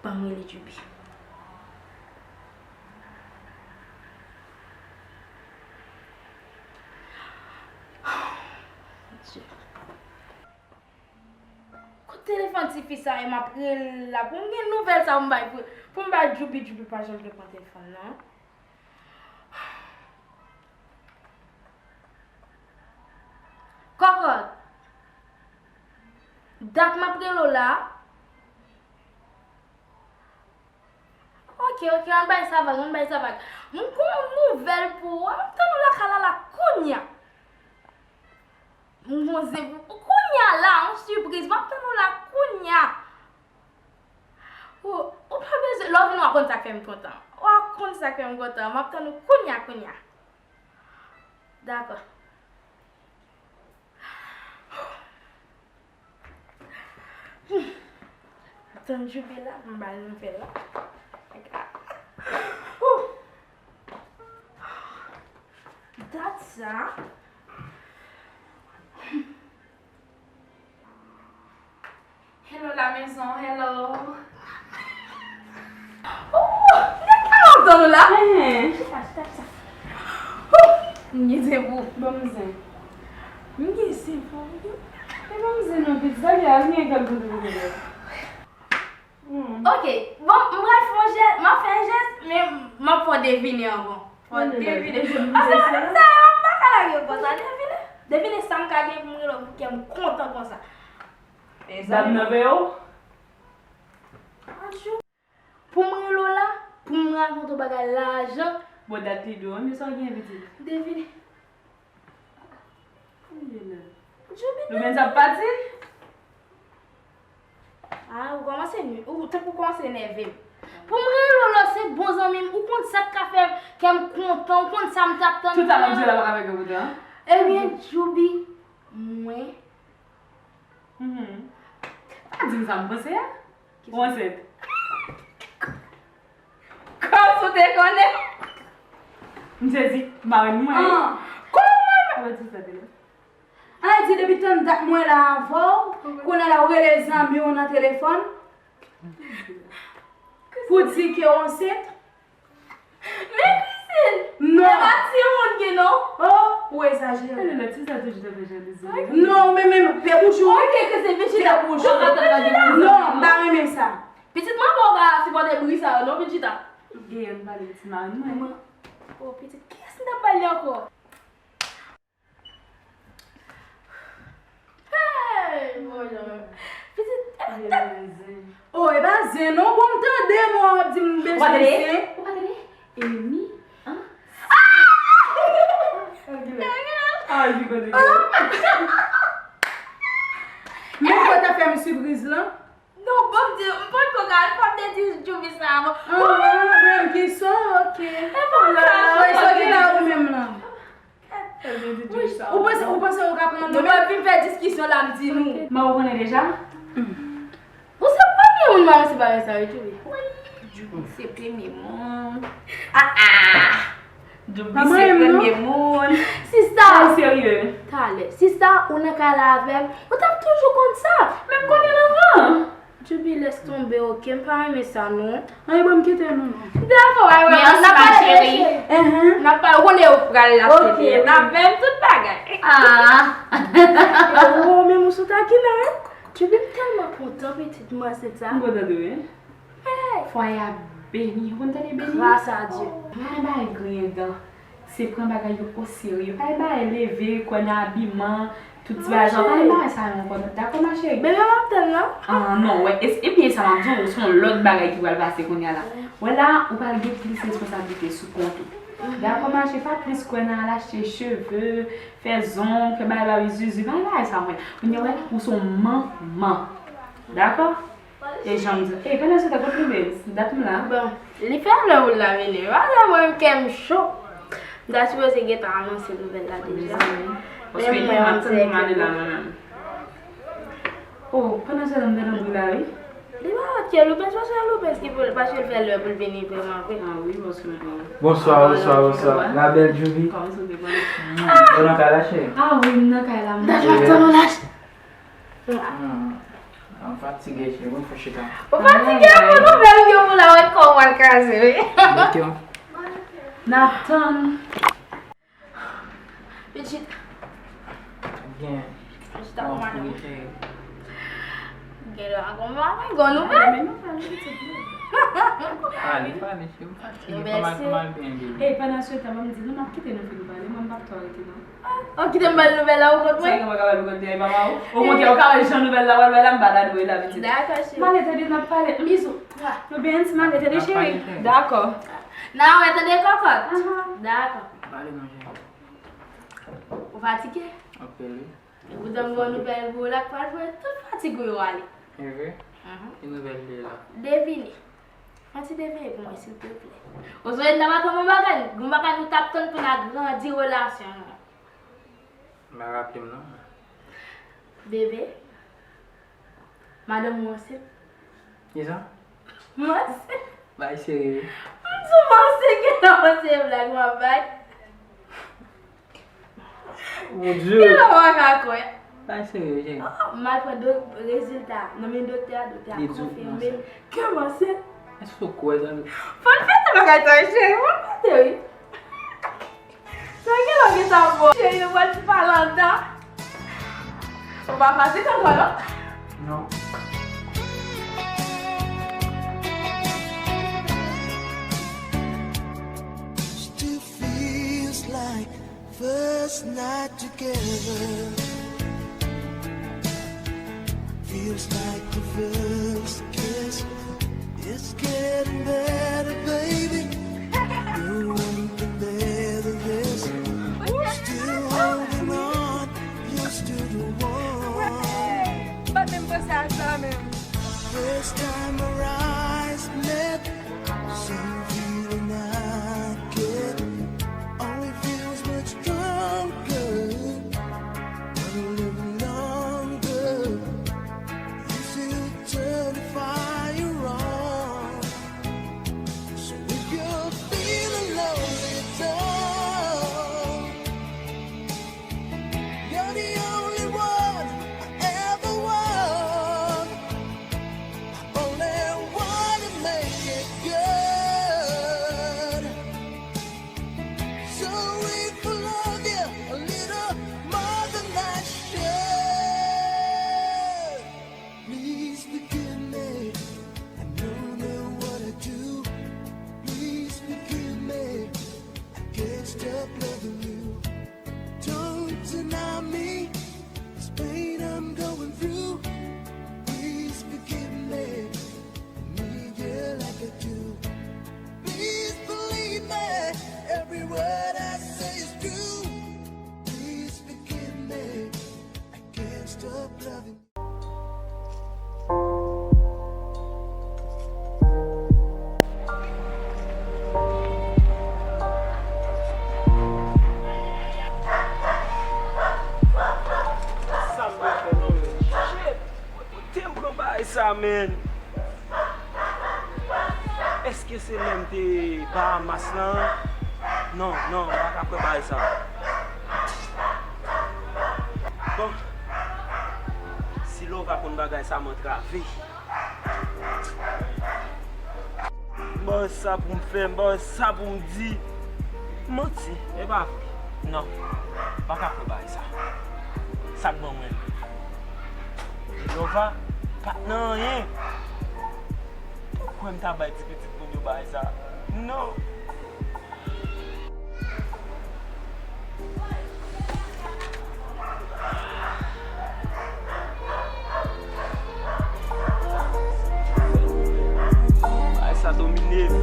Ban m rele Djoubi. Mon Dieu. Kot telefòn tifi sa ye, m ap rele l la pou m gen nouvèl sa pou m bay, pou, pou m bay Djoubi, Djoubi pa janm reponn telefòn nan. Kòkòt, dat m ap rele w la. Ok, ok, ann bay sa vag, ann bay sa vag. M gon nouvèl pou ou, m ap tann ou lakay la la kounya. M gon zen pou ou kounya la, yon sipriz, m ap tann ou la kounya. Ou, ou pa bezwen, lè w vini w a konn sa k fè m kontan. W a konn sa k fè m kontan, m ap tann ou kounya, kounya. Dakò. Tann Djoubi la, m ba l nouvèl la. Dat sa. Hello la maison, hello. Oh, nèg pa ap tann ou la. Hen. Chita, chita, chita. Oh, m gen zen pou ou. Ban m zen. M gen zen pou ou. E ban m zen non, pitit. Gade a, m gen kèk goud pou ou. Hmm. Ok, bon, m pral fè yon jès, m ap fè yon jès, men m ap fè w devine anvan. Fè w devine. Paske sa yo, m pa ka lage yo konsa, devine. Devine sa m ka gen pou m rele w pou kè m kontan konsa. Dam nan peye w? Adjou. Pou m rele w la, pou m rakonte w bagay lajan. Bon, dat li di w, men sa w gen pitit? Devine. Kounye la. Djoubi. Loubens ap pati? Ah, ou kòmanse nwi-, ou tankou kòmanse nève m. Pou m rele w lò, se bon zanmi m. Ou konn sa k ka fè kè m kontan, ou konn sa m t ap tann. Tout sa m ap di la pa ka fè kè kontan. Ebyen, Djoubi, mwen. Mhm. Pa di m sa m panse a. Ou ansent? Kòmsi w te konnen? M sezi, marenn mwen. Ah. Kòman mwen? Mwen di sa te la. Ay, di depi tann dat mwen la avè w, kounye a la w rele zanmi w nan telefòn pou di ke w ansent. Men Christine, non. E pa timoun ki non. Oh, ou egzajere. Tande lòt, se sa toujou t ap fè jalouzi. Non, men, men, fè bouch ou. Ok, ke se pitit la bouch ou. Non, m pa renmen sa. Pitit manman w pa sipòte bri sa yo, non, pitit la. Genyen pale pitit marenn mwen. Oh, pitit, kiyès m t ap pale ankò? Hey, bon, pitit, oh, e pa zen non, bon, m tande mwen w ap di m bezwen zen. Ou pa tande? Emi, an? Ah! Ah, you gonna go. Men mwen ta fè m sipriz lan. Non, bon, m di, m potko ka al, fò m te di Djoubi sa avan. Ah, menm ki so, ok. E pa sa, mwen sa ki la ou menm lan. Ou panse, ou panse ou ka pran nou menm? Nou pa vin fè diskisyon la, m di nou. Mwen ou konnen deja? Ou se premye moun mwen se bagay sa yo tou wi. Wi, Djoubi se premye moun. Ah ah. Djoubi se premye moun. Sista. Serye. Talè. Sista, ou nan kay la avè m. Ou t ap toujou konn sa. Men m konnen l anvan. Djoubi, lès tonbe, ok? M pa renmen sa, non. Ay, bon, m kite nou, non. Dakò, wè, wè, n ap pale, cheri. N ap pale, ou konnen yo pral achte tè. N ap fè tout bagay. Ah. Oh, men mouche ou takinen, wi. Djoubi, m tèlman kontan, pitit mwen, se sa. M kontan tou, wi. Fwaye a beni. Ou konn tande beni? Gras a Dye. Pa bay griyen dan. Se pran bagay yo oserye. Pa bay leve, kwè nan abiman, tout ti bagay sa. Pa bay sa yo ankò non. Dakò, ma chérie? Bebe m ap tann la. Ah, non, wè. E, e byen sa m ap di w, se yon lòt bagay ki pral pase kounye a la. Wè la, ou pral gen plis responsablite sou kont ou. Dakò, ma chérie, pa plis kwè nan al achte cheve, fè zong, fè bagay ba wi zuzu, pa bay bagay sa mwen. Kounye a, wè, ou se yon manman. Dakò? E jan m di, e, pandan se tan, kote Loubens? Dat m la. Bon, li fè lè ou la vini. Wala, mwen menm kè m cho. M ta sipoze gentan anonse nouvèl la deja. Paske li pa t tann pou m ale la, mwen menm. Oh, pandan se tan, m te nan bri la, wi. Li pa lòt ke Loubens, paske Loubens ki pou, paske l fè lè pou l vini vrèman vre. Ah wi, paske mwen. Bonswa, bonswa, bonswa. La belle Djoubi. Kòman se te konnen? Ou nan kay la, cheri? Ah wi, m nan kay la, m nan kay la. Mwen fatige, cheri, mwen fò chita. Ou fatige, pou nouvèl yo pou la wè kò w al kraze, wi. N ap tann. Pitit. Byen. Chita kòman nou? Gen lwa kòman, gon nouvèl? Pale, pale, cheri, m fatige. Kòman, kòman byen, bebe? Ey, pandan se tan, ban m di nou, m ap kite nou fin pale, mwen m p ap twò rete, non. Ou kite m ba l nouvèl la, ou kont mwen? Sa gen mwen ka ba l, ou kont li, papa ou? Okontrè, ou ka wè jan nouvèl la pral bay la, m pa ta dwe la, pitit. Dakò, cheri. M ale tande n ap pale. Bizou. Loubens, m ale tande, cheri. Dakò. N a wè tande, kòkòt. Dakò. Pale non, cheri. Ou fatige? Anpil, wi. Epoutan m gen yon nouvèl pou ou la k pral voye tout fatig ou yo ale. E vre? Ki nouvèl li ye la? Devine. Fè yon ti devine pou mwen, silvouplè. Ozwen, n ap atann yon bagay, yon bagay nou t ap tann pou n agrandi relasyon nou. M pa raple m non. Bebe, madanm ou ansent. Kisa? M ansent. Bay serye wi. M di w m ansent, genlè w panse se blag m ap bay. Mon Dieu. Genlè w pa ka kwè. Bay serye wi, cheri. Oh, m al pran do-, rezilta nan men doktè a, doktè a konfime m ke m ansent. Èske w kwè sa? Fò n fete bagay sa wi, cheri, fò n fete wi. Sa gen lè w gen sa bon. Cheri, nou pral pale anndan. Ou pa fatige ankò non? Non. Still feels like first night together. Feels like the first kiss. It's getting better, baby. No one compared to this. Still holding on, you're still the one. First time our eyes met. Men, èske se lè m te Bahamas lan? Non, non, m pa ka kwè bagay sa. Bon, si Lova konn bagay sa, m antrave. M pa wè sa pou m fè, m pa wè sa pou m di. Manti, e pa vre. Non, m pa ka kwè bagay sa. Sa k ban mwen menm? Lova pa t nan anyen. Poukwa m ta bay ti pitit moun yo bagay sa? Non. Bagay sa domine m.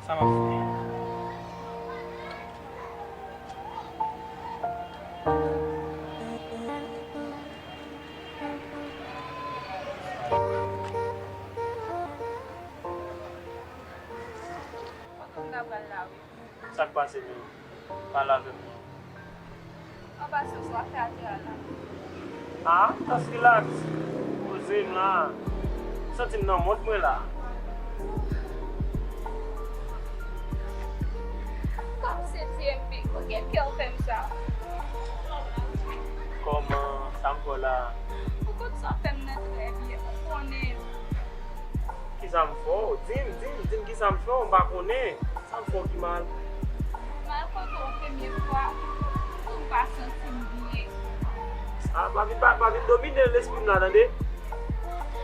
Sa m ap fè? Kote m ta pral la wi? Sa k pase menm? Pale avè m non. Anba sou sa w ap fè atè a la? Ah, just relax. Poze m la. M santi m nan mond mwen la. Kòm se D M V, pou ki kè w fè m sa? Kòman? Sa m fè w la? Ou konn sa w fè m nan trè byen, ou konnen. Kisa m fè w? Di m, di m, di m kisa m fè w, m pa konnen. Sa m fè w ki mal? Mal kote w premye fwa, pou m pa santi m byen. Ah, pa vin, pa, pa vin domine lespri m la, tande?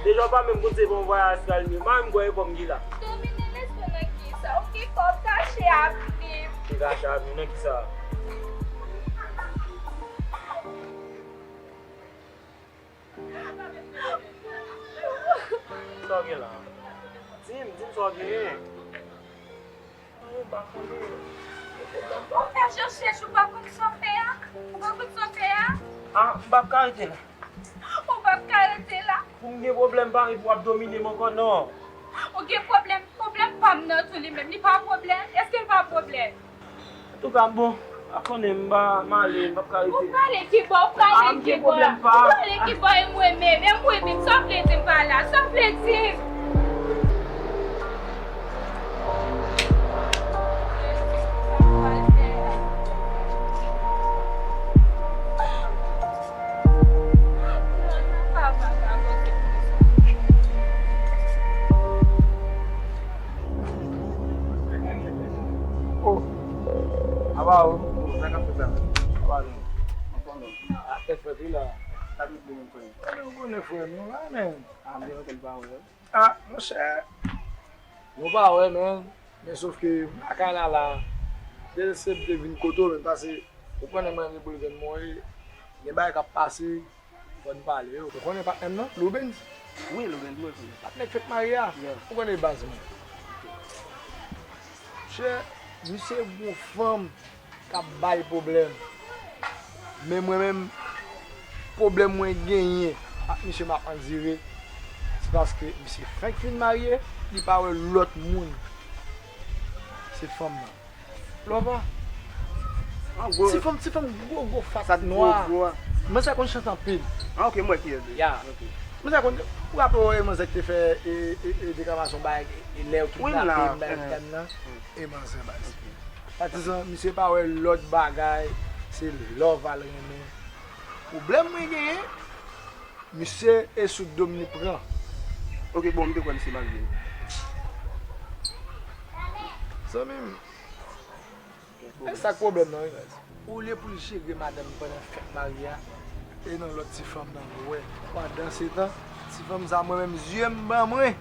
Deja w pa menm konn se pa yon vwayaj astral m ye, m pa menm kwè e kò m ki la. Domine lespri w nan kisa? Ou gen kò w kache ak li. M kache ak li nan kisa? Sa w gen la? Di m, di m sa w genyen. Mwen pa konnen. Ou fè chèchèch, ou pa konn sa w fè a? Ou pa konn sa w fè a? Ah, m p ap ka rete la. Ou p ap ka rete la? Pou m gen pwoblèm parèy pou w ap domine m ankò, non. Ou gen pwoblèm, pwoblèm pa m nan tou li menm, li pa pwoblèm? Èske l pa pwoblèm? Antouka, bon, pa konnen m pa, m ale, m p ap ka rete. Ou prale kibò, ou prale kibò? Ou prale kibò, e mwen menm, e mwen menm, sa w vle di m pa la, sa w vle di m? Oh, apa ou? Oh, sa k ap fèt la? Apa nou? Anfòm non? A, tèt frèt wi la. Sa tout bon, frè m. Ou konnen frè m, nou la menm. A, m te lontan m pa wè w. A, monchè. Nou pa wè, men, men sòf ke m lakay la la. Depi se m te vin kote w, men pase, ou konnen mwen rebolven mwen ye. Gen bagay k ap pase, fò n pale yo. Ou konnen patnè m nan, Loubens? Wi, Loubens, mwen konnen. Patnè k fèk marye a? Yeah. Ou konnen baz mwen. Monchè, misye gon fanm k ap ba l pwoblèm. Men mwen menm, pwoblèm mwen genyen ak misye m ap andire, se paske misye fenk fin marye, li pa wè lòt moun. Se fanm nan. Lova. An gwo. Ti fanm, ti fanm gwo, gwo fas nwa. Sa gwo, gwo a. Manzè konn chante anpil. Ah, ok, m wè kiyès li. Ya. Ok. Manzè konn, ou raple w, e, manzè ki te fè, e, e, e, deklamasyon bay, e, e, lè yo kidnape m, bay yo kidnape nan. E manzè baz. Ok. Patizan, misye pa wè lòt bagay, se Lova l renmen. Pwoblèm mwen genyen, misye e sou do m li pran. Ok, bon, m te kwè misye marye. Zanmi m, e sa k pwoblèm nan, wi, baz. Olye pou l jere madanm li pandan fèt marye a, e nan lòt ti fanm nan l wè. Pandansetan, ti fanm sa mwen menm, zye m ban mwen.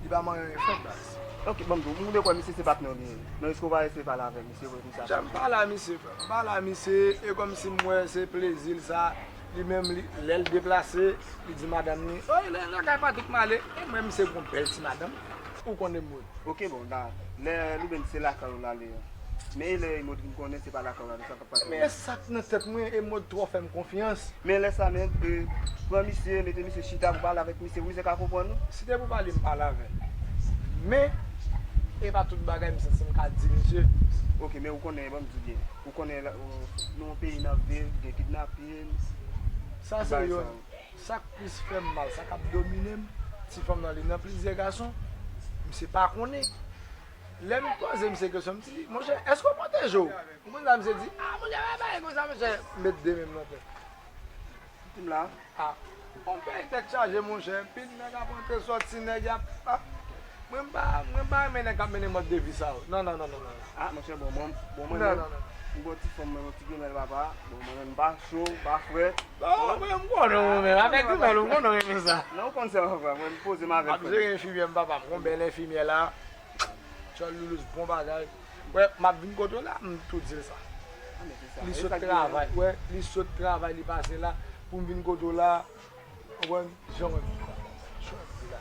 Li pa manyen anyen fèt, baz. Ok, ban m di w, m te kwè misye se patnè w li ye. Men èske w pa eseye pale avè misye vre konsa? Jan m pale a misye, frè m. M pale a misye, e kòmsi m wè se plezi l sa. Li menm, li, lè l deplase, li di madanm li, "Oh, lè lakay Patrick m ale." E mwen, misye gon bèl ti madanm. Ou konnen m wè. Ok, bon, da, lè Loubens se lakay ou l ale a. Men e lè Emod vin konnen se pa lakay w la, sa k ap pase. Men e sa k nan tèt mwen, Emod twò fè m konfyans. Men lè sa, men, pran misye, mete misye chita pou pale avèk misye, pou misye ka konprann ou. Si te pou pale, m pale avè l. Men, e pa tout bagay m santi m ka di misye. Ok, men ou konnen, ban m di w byen. Ou konnen, nou yon peyi n ap viv, gen kidnapin. Sa se youn. Sa k plis fè m mal, sa k ap domine m, ti fanm nan li nan plizyè gason, misye pa konnen. Lè m poze misye kesyon, m di, monchè, èske w pwoteje w? Ou konn sa misye di, a, monchè, pa pale konsa, monchè. M met de men m nan tèt. Di m la. A, on peyi tèt chaje, monchè. Pil nèg ap antre sòti, nèg y ap. A, mwen m pa, mwen m pa renmen nèg k ap mennen mòd de vi sa yo. Non, non, non, non, non. A, monchè, bon, mwen, bon, mwen menm, m gon ti fanm mwen, yon ti grenmèl papa. Bon, mwen menm, m pa cho, m pa frèt. Bon, mwen menm, m konnen w menm. Avèk grenmèl ou, m konnen w renmen sa. Non, ou konn sa, papa. Mwen, m poze m avèk frè m. M ap jere enfimyè m, papa. M gon bèl enfimyè la. Tchòl Loulous, bon bagay. Wè, m ap vin kote w la, m tou di l sa. Li sot travay, wè, li sot travay, li pase la, pou m vin kote w la, w konprann, jan w wè m vin la. Jan w wè m vin la.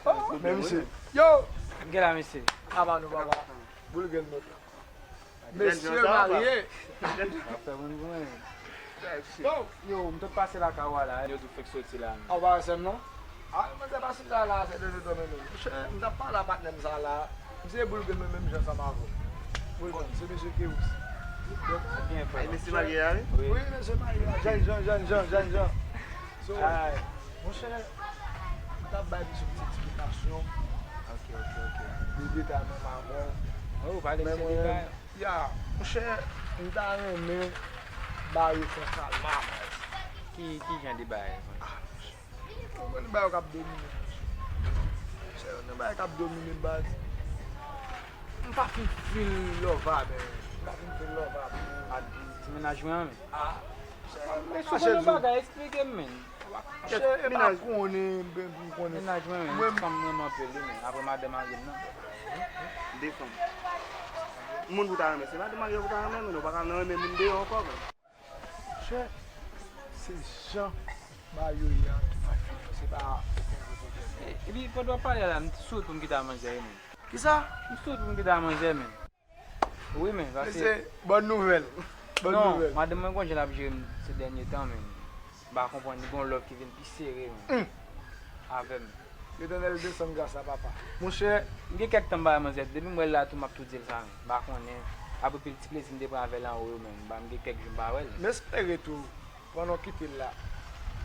Oh, men misye, yo! Gen la, mesye. Apa nou, papa? Boul grenn nou la. Mesye marye. Afè moun gwen. Yo, m t ap pase lakay ou a la, yo tou fèk soti la. Aw pa wè sè m non? A, manzè pa soti la, la, se de de dòmi nou. Monchè, m t ap pale a patnè m sa la. M se boul grenn mwen menm jan ansanm avè w. Boul grenn, se mesye Keous. Donk, mesye marye a, wi? Wi, mesye marye a. Jèn jan, jèn jan, jèn jan. So, monchè, m t ap bay misye yon ti eksplikasyon. Ok, ok, ok. De detay menm avè w. Oh, pale misye detay. Ya, monchè, m ta renmen ba yo fè kalma, baz. Ki, ki jan de bagay sa? Ah, monchè. Ou konn bagay yo k ap domine, monchè. Monchè, yon bagay k ap domine, baz. M pa fin feel love a, men. M pa fin feel love a, men. A, ti mennaj mwen an, men. Ah, monchè, m pa kache l sou ou. Monchè, e pa konnen, m konnen. Mennaj mwen, men, fanm m renmen anpil, wi, men. Apre madan marye m nan. De fanm. Moun pou ta renmen, se madan marye pou ta renmen, men ou pa ka nan renmen moun deyò ankò, men. Monchè, se jan bagay yo ye an, se pa okenn gwo pwoblèm. Epi, pandan w ap pale a la, m sot pou m kite a manzè, wi, men. Kisa? M sot pou m kite a manzè, men. Wi, men, paske. Mesye, bòn nouvèl. Bòn nouvèl. Non, madanm mwen gon jan l ap jere m se dènye tan, men. M pa konprann, li gon lòv ki vin pi sere, men. Avè m. Letènèl desann gras la, papa. Monchè. M gen kèk tan m pa wè manzè tou. Depi m wè l la tou, m ap tou di l sa, men. M pa konnen. Apre pil ti plezi m te pran avè l anwo yo, men. M pa, m gen kèk jou m pa wè l. M espere tou. Pandan w kite l la,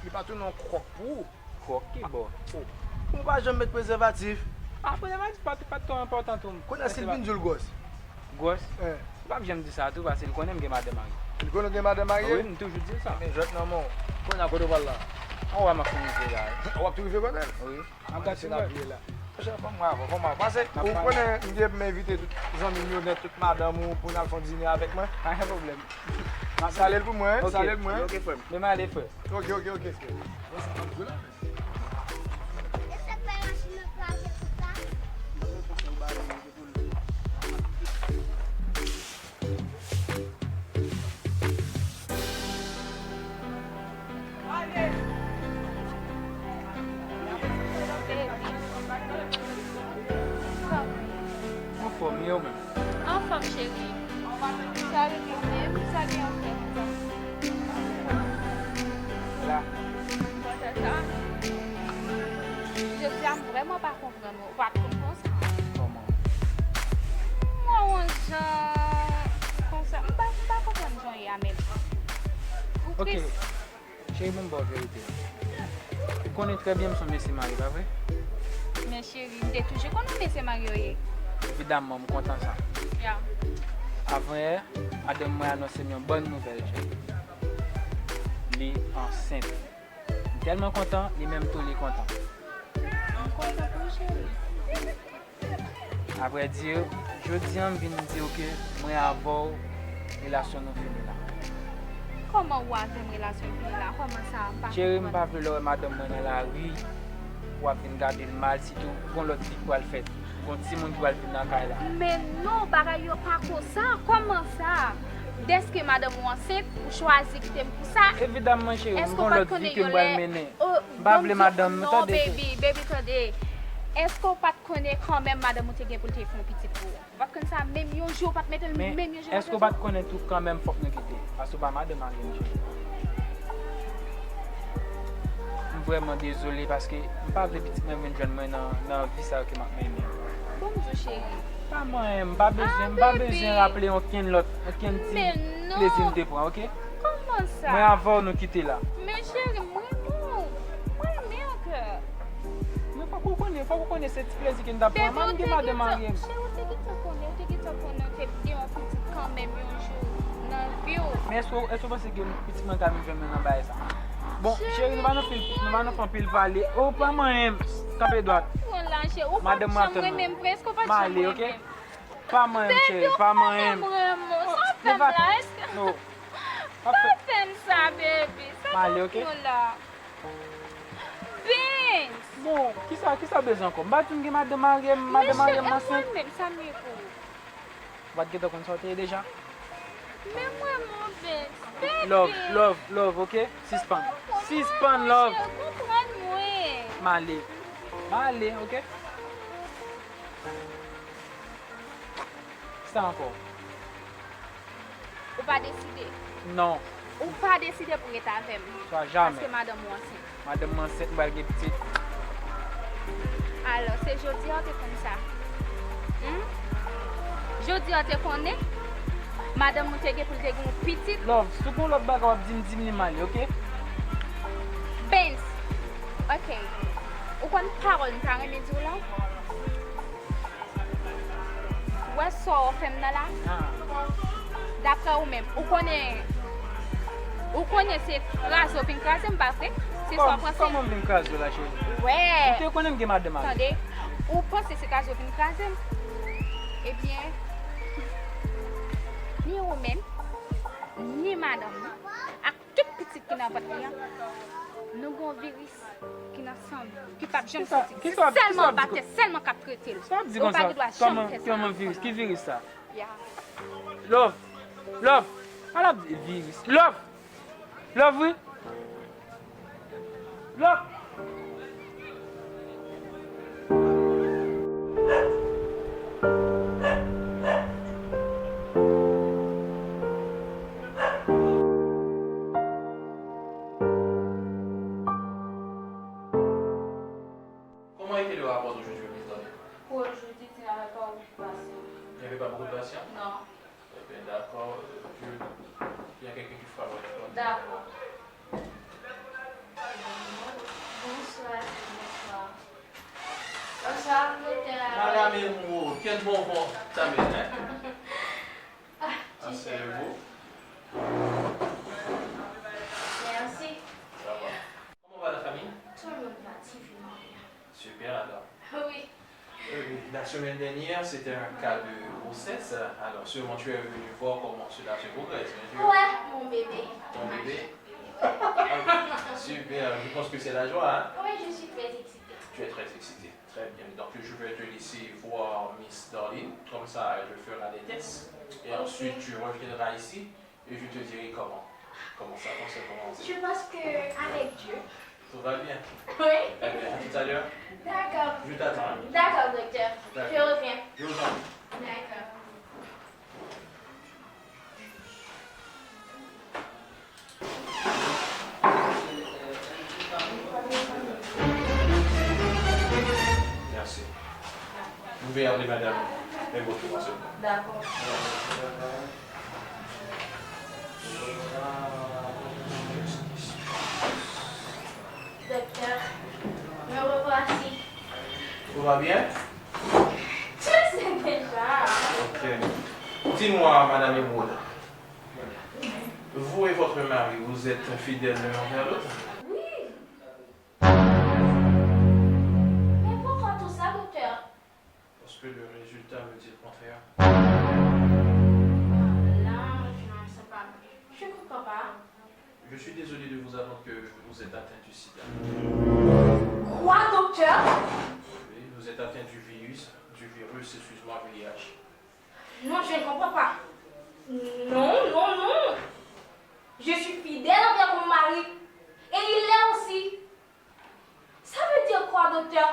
li pa tounen yon kwòk pou ou. Kwòk ki bò? Oh. Ou pa janm met prezèvatif. Ah, prezèvatif pa, pa twò enpòtan tou. Kounye a si l vin di w l gwòs. Gwòs? Eh. Li p ap janm di sa tou, paske li konnen m gen madanm marye. Li konnen w gen madanm marye? Wi, m toujou di l sa. Men jwèt nan men w. Kounye a kote w pral la? Anwo a m ap fin rive la. W ap tou rive kote l? Wi. M ap gade si l ap vire la. Monchè, fò m wè avè w, fò m wè avè w. Pase, ou konnen, m te, m envite tout zanmi m yo nèt, tout madanm ou, pou n al fè yon dine avèk mwen. Pa gen pwoblèm. Salye l pou mwen, salye l pou mwen. Ok, frè m. Men m ale, frè. Ok, ok, ok, frè. Bon, sa ap gou la, men. Anfòm, e ou menm? Anfòm, cheri. Sa rive menm, sa gen anfè konsa. La. Bon, tata. Jodi a, m vrèman pa konprann ou. Ou pa t konn konsa. Kòman? Mwen, yon jan konsa. M pa, m pa konprann jan w ye a menm. Ou tris. Cheri, ban m ba w verite a. Ou konnen trè byen m se yon mesye marye, pa vre? Men cheri, m te toujou konnen w mesye marye w ye. Evidamman, m kontan sa. Ya. Avanyè, madanm mwen anonse m yon bòn nouvèl, cheri. Li ansent. M tèlman kontan, li menm tou li kontan. M kontan pou ou, cheri. Avrèdi, jodi a m vin di w ke mwen avè w, relasyon nou fini la. Kòman ou avè m relasyon fini la? Kòman sa? M pa konprann. Cheri, m pa vle lè w wè madanm mwen nan lari, w ap vin gade l mal, sitou gon lòt vi k pral fèt, gon timoun ki pral vin nan kay la. Men non, bagay yo pa konsa. Kòman sa? Dèske madanm ou ansent, ou chwazi kite m pou sa? Evidamman, cheri, m gon lòt vi ke m pral mennen. M pa vle madanm nou, tande. Non, baby, baby, tande. Èske w pa t konnen kanmenm madanm ou te gen pou l te fè yon pitit pou ou? Ou pa t konn sa menm yon jou, ou pa t mete l menm yon jou nan tèt ou? Men, èske w pa t konnen tou kanmenm fòk nou kite? Paske w pa madanm marye m, cheri. M vrèman dezole paske m pa vle pitit mwen vin jwenn mwen nan, nan vi sa yo ke m ap mennen. Bon, m di w, cheri. Pa manyen, m pa bezwen, m pa bezwen raple okenn lòt, okenn ti plezi m te pran, oke? Kòman sa? Mwen avè w, nou kite la. Men cheri, m renmen w. Mwen renmen w kè. Men fòk ou konnen, fòk ou konnen se ti plezi ke n t ap pran. Mwen menm gen madanm marye m. Cheri, ou te gentan konnen, ou te gentan konnen ou te gen yon pitit kanmenm yon jou nan vi w. Men èske, èske w panse ke pitit mwen ka vin jwenn mwen nan bagay sa? Bon, cheri, nou pa nan fè, nou pa nan fè anpil pale. O, pa manyen m. Kanpe dwat. Madanm mwen ap tann mwen. M ale, oke? Pa manyen m, cheri, pa manyen m. Sa w fè m la, èske... Pa fè m sa, baby. Sa w fè m la? Bens! Bon, kisa, kisa w bezwen ankò? M pa di w m gen madanm marye m, madanm marye m ansent. Mwen menm, sa m ye pou ou? Ou pa t gentan konn sa w te ye deja? Men mwen, mon Bens, baby! Love, love, love, oke? Sispann. Sispann, love! Konprann mwen! M ale. M ale, oke? Sa ankò? Ou pa deside? Non. Ou pa deside pou ret avè m? Swa jamè. Paske madanm ou ansent. Madanm mwen ansent, m pral gen pitit. Alò, se jodi a w te konn sa? Hmm? Jodi a w te konnen madanm ou te gen pou l te gen yon pitit? Love, si w gen yon lòt bagay w ap di m, di m li m ale, oke? Bens, oke. Ou konn pawòl m ta renmen di w la? Ou wè sa w fè m nan la? Daprè ou menm, ou konnen, ou konnen se kraze w vin kraze m, pa vre? Se sa w panse? Kòman m vin kraze w la, cheri? Wè. Ou te konnen m gen madanm avè m. Tande, ou panse se kraze w vin kraze m? Ebyen, ni ou menm, ni madanm ou, ak tout pitit ki nan vant li an, nou gen yon viris ki nan san nou, ki p ap janm soti. Se sèlman batè, sèlman k ap trete l. Ou pa gen dwa janm fè sa ankò. Ki viris sa? Love! Love! Al ap di viris. Love! Love, wi! Love! Comment était le rapport d'aujourd'hui au Miss Darling? Pour aujourd'hui, tu n'avais pas beaucoup de patients. Il n'y avait pas beaucoup de patients? Non. Eh bien, d'accord, euh, je, il y a quelqu'un qui frappe à la porte. D'accord. Bonsoir. Bonsoir. Bonsoir, doktè. Madame Emeraude, quel bon vent t'amène, hein? Ah, asseyez-vous. Merci. Ça va. Comment va la famille? Tout le monde va divinement bien. Super, alors. Oui. Euh, la semaine dernière, c'était un cas de grossesse. Alors, sûrement, tu es venu voir comment cela se progresse, bien sûr. Ouais, mon bébé. Ton bébé? Ah, super, je pense que c'est la joie, hein? Oui, je suis très excitée. Tu es très excitée. Très bien. Donc, je vais te laisser voir Miss Darling. Comme ça, elle te fera des tests. Et ensuite, tu reviendras ici. Et je te dirai comment. Comment ça fonctionne, comment on fait. Je pense que avec Dieu. Tout va bien. Oui. Eh bien, à tout à l'heure. D'accord. Je t'attends, hein. D'accord, docteur. D'accord. Je reviens. Je vous en prie. D'accord. Merci. Vous pouvez appeler madame Emeraude pour moi, s'il vous plaît. D'accord. Docteur, me revoici. Tout va bien? Je sais déjà. Ok. Dis-moi, madame Emeraude, vous et votre mari, vous êtes fidèles l'un envers l'autre? Oui. Mais pourquoi tout ça, docteur? Parce que le résultat me dit le contraire. Ah, là, je ne sais pas. Je comprends pas. Je suis désolé de vous apprendre que vous êtes atteint du sida. Quoi, docteur? Oui, vous êtes atteint du virus, du virus, excuse-moi, V I H. Non, je ne comprends pas. Non, non, non. Je suis fidèle envers mon mari. Et il l'est aussi. Ça veut dire quoi, docteur?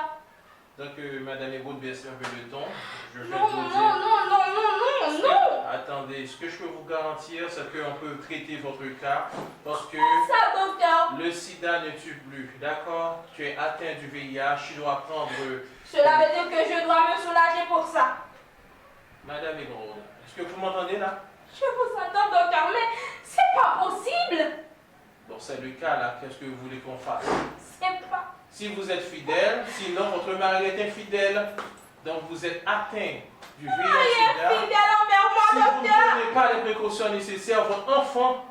Donc, euh, Madame Emeraude, baissez un peu le ton. Je vais Non, vous non, dire non, non, non, non, Ce que, non. Attendez, ce que je peux vous garantir, c'est qu'on peut traiter votre cas parce que Sa, doktè. Le sida ne tue plus, d'accord? Tu es atteint du V I H, tu dois prendre Cela veut dire que je dois me soulager pour ça. Madame Emeraude, est-ce que vous m'entendez là? Je vous entends, docteur, mais c'est pas possible. Bon, c'est le cas là, qu'est-ce que vous voulez qu'on fasse? C'est pas Si vous êtes fidèle, sinon votre mari est infidèle. Donc vous êtes atteint du V I H sida. Fidèle envers moi, Si vous ne docteur. Prenez pas les précautions nécessaires, votre enfant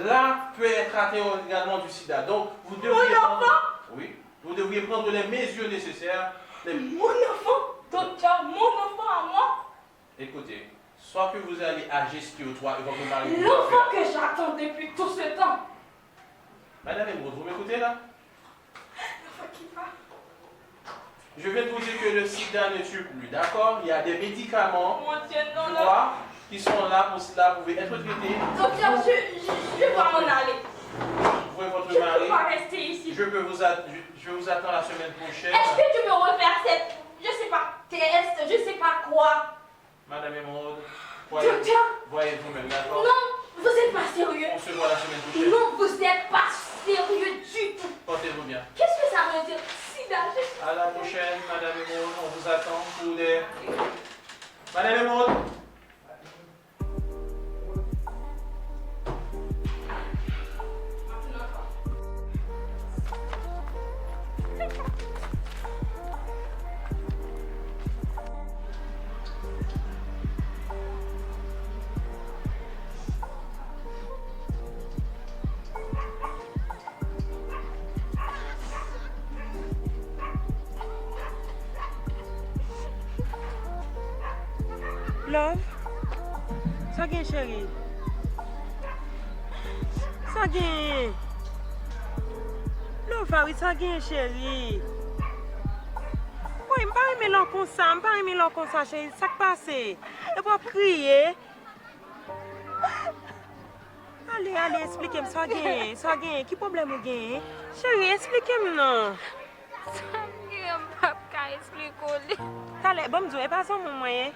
là peut être atteint également du sida. Donc vous devriez Mon prendre enfant? Oui, vous devriez prendre les mesures nécessaires. Les Mon enfant, docteur, mon enfant à moi. Écoutez, soit que vous allez à Gestio trois et votre mari vous L'enfant fait que j'attends depuis tout ce temps. Madame Emeraude, vous m'écoutez là? L'enfant qui va. Je viens de vous dire que le sida ne tue plus, d'accord? Il y a des médicaments, Mon Dieu, non, non. Qui sont là pour cela, pouvez être traités. Docteur, je, je, je dois m'en aller. Vous pouvez votre Je ne mari. Peux pas rester ici. Je peux vous at- je, je vous attends la semaine prochaine. Est-ce que tu peux refaire cette, je sais pas, test, je sais pas quoi? Madame Emeraude, voyez, Docteur. Voyez vous-même, d'accord? Non, vous êtes pas sérieux. On se voit la semaine prochaine. Non, vous êtes pas sérieux du tout. Portez-vous bien. Qu'est-ce que ça veut dire? Sida, je suis À la prochaine, Madame Emeraude, on vous attend pour les Madame Emeraude. Love, sa gen cheri? Sa gen? Love, a wi, sa gen cheri? Woy, m pa renmen lè w konsa, m pa renmen lè w konsa cheri, sa k pase? Epi w ap kriye? Ale, ale, esplike m sa w genyen, sa w genyen, ki pwoblèm ou genyen? Cheri, esplike m non. Sa m genyen, m p ap ka esplike w li. Talè, ban m di w, e pa zanmi w mwen ye?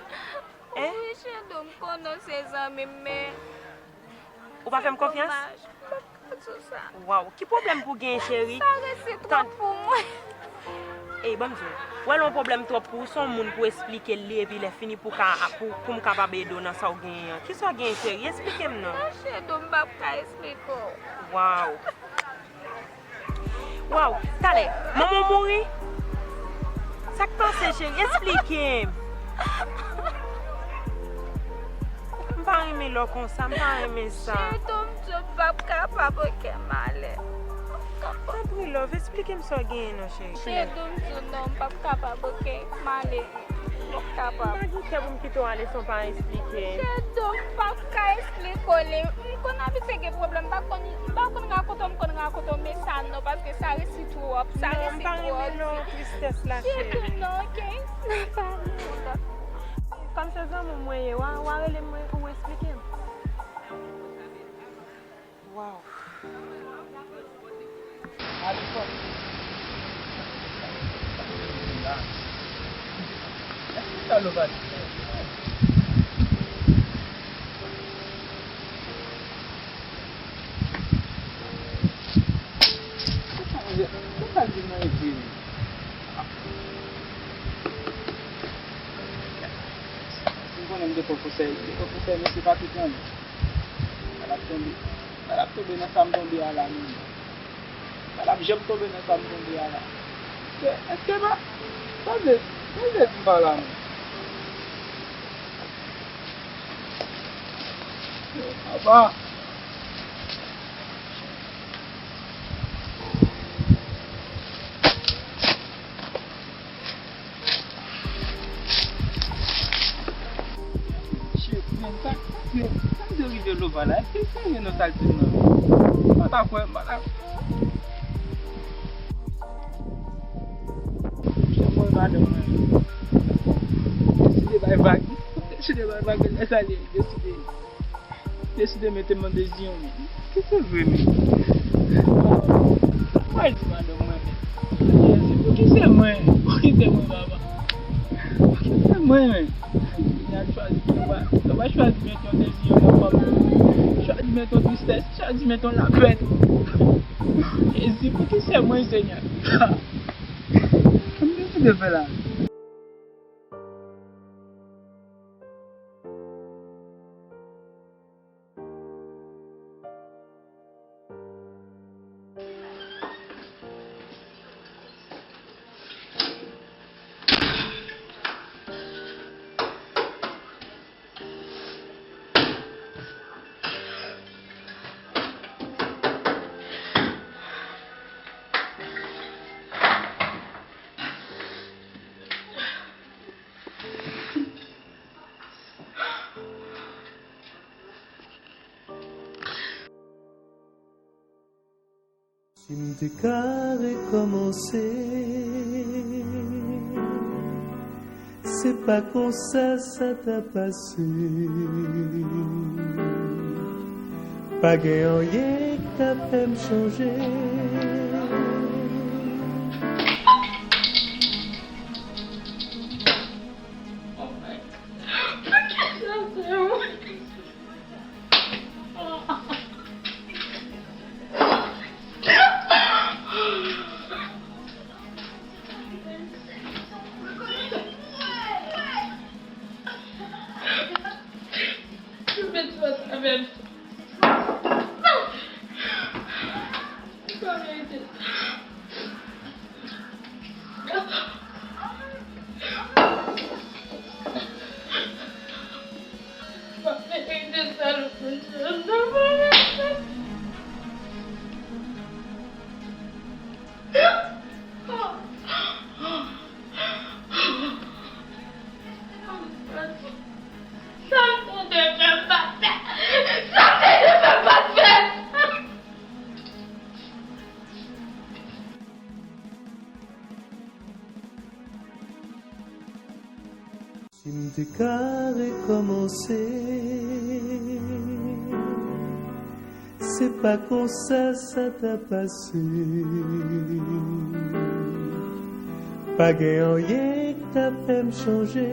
Hein? Wi, Chedou, m konnen w se zanmi m, men Ou pa fè m konfyans? Domaj, m p ap ka di w sa. Waw, ki pwoblèm pou w genyen, cheri? Sa resi twòp pou mwen. Ey, ban m di w. Wè lè yon pwoblèm twòp pou ou, se yon moun pou esplike l li, epi lè fini pou ka, pou, pou m kapab ede w nan sa w genyen an. Kisa w genyen, cheri? Esplike m non. Non, Chedou, m p ap ka esplike w. Waw. Waw, talè, manman w mouri? Sa k pase, cheri? Esplike m. M pa renmen lè w konsa, m pa renmen sa. Chedou, m di w m p ap kapab, oke, m ale. M p ap kapab. Tanpri, love, esplike m sa w genyen non, cheri. Chedou, m di w non, m p ap kapab, oke, m ale. M p ap kapab. M pa gen kè pou m kite w ale san w pa esplike m. Chedou, m p ap ka esplike w li. M konn abitye gen pwoblèm, m pa konn, m pa konn rakonte w, m konn rakonte w, men sa non, paske sa resi twòp, sa resi twòp. Non, m pa renmen non tristès la, cheri. Chedou, non, oke? N a pale. Kòm se zanmi w mwen ye, w a, w a rele m, mwen, pou w esplike m. Waw. M konnen m te pran konsèy, m te pran konsèy, men se pa tout moun. Sa l ap tonbe. Sa l ap tonbe nan sa m tonbe a la, menm. Sa l ap janm tonbe nan sa m tonbe a la. Èske, èske pa, sa vle, sa vle di m pa la, menm? Apa. Shit, man, sa, sa, sa, sa m te rive Lova la, èske sa gen nan sa l di m nan? M pa ta kwè, m pa ta. Jan mwen madanm mwen deside bay vag, deside bay vag, lè sa li deside. Deside mete m nan dezyon, men. Ki se vre, men? Mwen di madanm mwen, men. Pou ki se mwen? Pou ki se mwen, pa Senyè, chwazi, nou pa, nou pa chwazi met yon dezi, yon fanm. Chwazi met yon tristès, chwazi met yon lapèn. Jezi, poukisa mwen, Senyè? Kòman m deside fè la? Si m te ka rekòmanse, se pa konsa sa t ap pase. Pa gen anyen k ta fè m chanje. Sa m te dwe fè, m pa t fè. Sa m te dwe fè, m pa t fè. Si m te ka rekòmanse, se pa konsa sa t ap pase. Pa gen anyen k ta fè m chanje.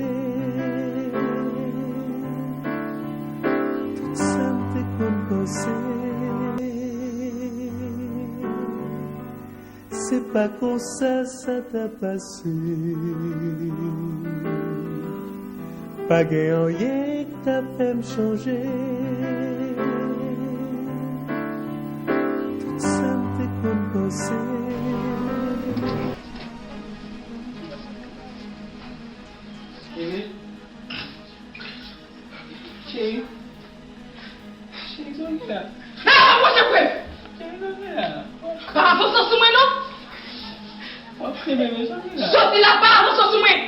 Tout sa m te konn panse, se pa konsa sa t ap pase. Pa gen anyen k ta fè m chanje. Tout sa m te konn panse. Cheri. Cheri, sa w gen la? Ah, pa pwoche pre m! Cheri, sa w gen la? Pa avanse sou mwen, non! W ap fè bebe, sa w gen la? Soti la, pa avanse sou mwen!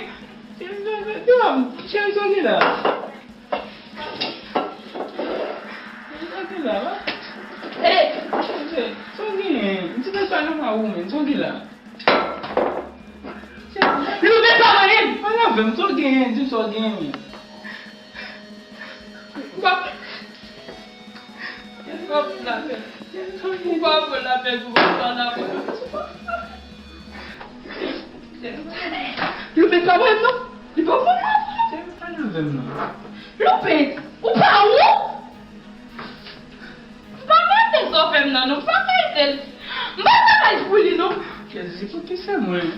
Cheri, sa w gen la? Cheri, sa w gen la? Cheri, sa w gen la, wa? Hey! Cheri, sa w gen? M ti mesye a nan ma ou menm, sa w gen la? Louben, pa mande m! Pale avè m, sa w genyen? Di m sa w genyen. Ou pa, ou pa pou lapè. Ou pa pou lapè, ou pa pou lapè. Louben, pa mande m, non. Li pa pou mwen. Pale avè m, non. Louben, ou pa wont? M pa merite sa w fè m nan, non. M pa merite l. M pa travay pou li, non. Jezi, poukisa mwen?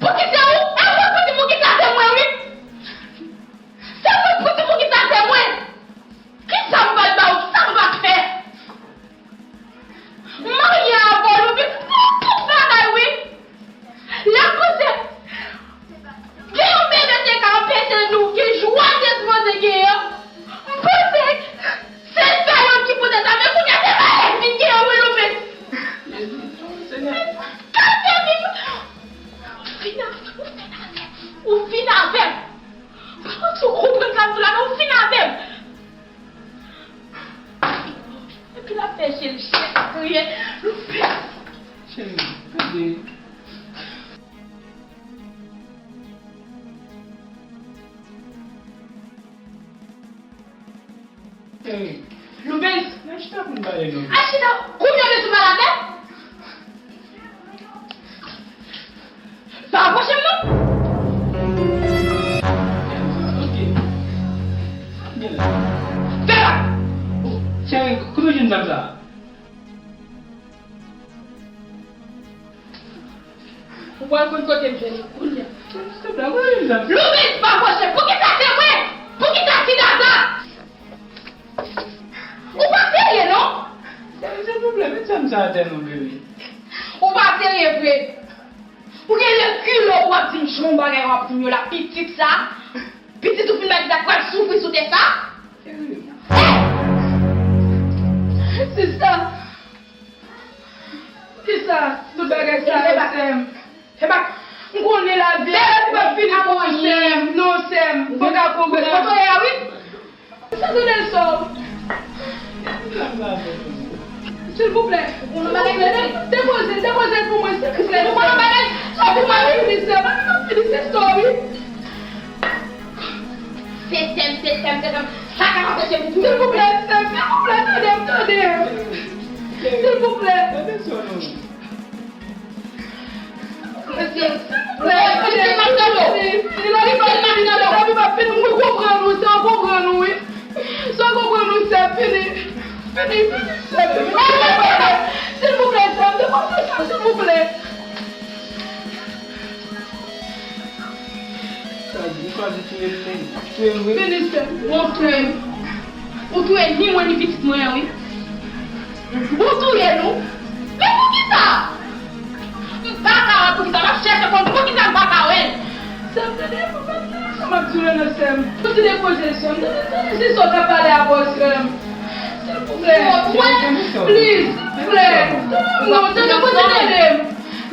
Poukisa ou? E mwen pou di poukisa se mwen, wi. Se mwen pou di poukisa se mwen. Kisa m pral ba ou? Sa m pa t fè? M marye avè w, Louben, m fè w tout bagay, wi. Lè m panse gen yon bebe te ka anpeche nou gen jwa n te sipoze genyen an, m panse se sa yo ki pote sa, men kounye a se malèz vin genyen wi, Louben. Gade vin, ou fin avè m, ou fin avè m, ou fin avè m. M pa konn si w konprann sa m di w la, men ou fin avè m. Epi l ap fè je l chèch, kriye, Louben. Cheri, tande. Cheri. Louben. Nan chita pou n pale, non. A chita, kounye a w bezwen pale avè m? Pa apwoche m non! Ou pral konn kote m jwenn li kounye a. Silvouplè, mwen menm jan. Loubens pa pwoche. Poukisa se mwen? Poukisa ti Gaza? Ou pa serye non? Silvouplè, met zam sa atè non, bebe. Ou pa serye vre. Ou gen lekil ou ap di m jan bagay w ap di m yo la, pitit sa. Pitit ou fin bay pitit la k pral soufri sou tè sa. Sista, poukisa tout bagay sa yo, sè m? Fè bak. M konnen lavi a p ap fini pou mwen, sè m. Non, sè m, fò w ka konprann. Kote w ye a, wi. Sa se de sòm. Silvouplè. Depoze, depoze l pou mwen, silvouplè. Ou konnen bagay sa pou mwen, wi, plis, sè m. Mwen fini, se sòm, wi. Se sè m, se sè m, se sè m. Sa ka pase se pou tou. Silvouplè, sè m, silvouplè, tande m, tande m. Silvouplè. Mesye, silvouplè, mesye, m ap tande w. Mesye, m ap tande w. Sa w konprann ou, sa w konprann ou, wi. Sa w konprann ou, sè, fini. Fini, fini, sè, fini. Silvouplè, sè, m te konn fè sa, silvouplè. Sa di, ou chwazi touye m, men. Touye m, wi. Fini, sè, m ap touye m. Ou touye ni mwen ni pitit mwen an, wi. Ou touye nou? Men poukisa? M pa ka wè poukisa. M ap chèche konn poukisa m pa ka wè l. Sè m, tande, m ap di w non, sè m. Ou ti depoze, sè m. Tande, tande, se sa w t ap pale avè w, sè m. Silvouplè. Mwen, please, silvouplè. Tande m non, tande, kote tande m.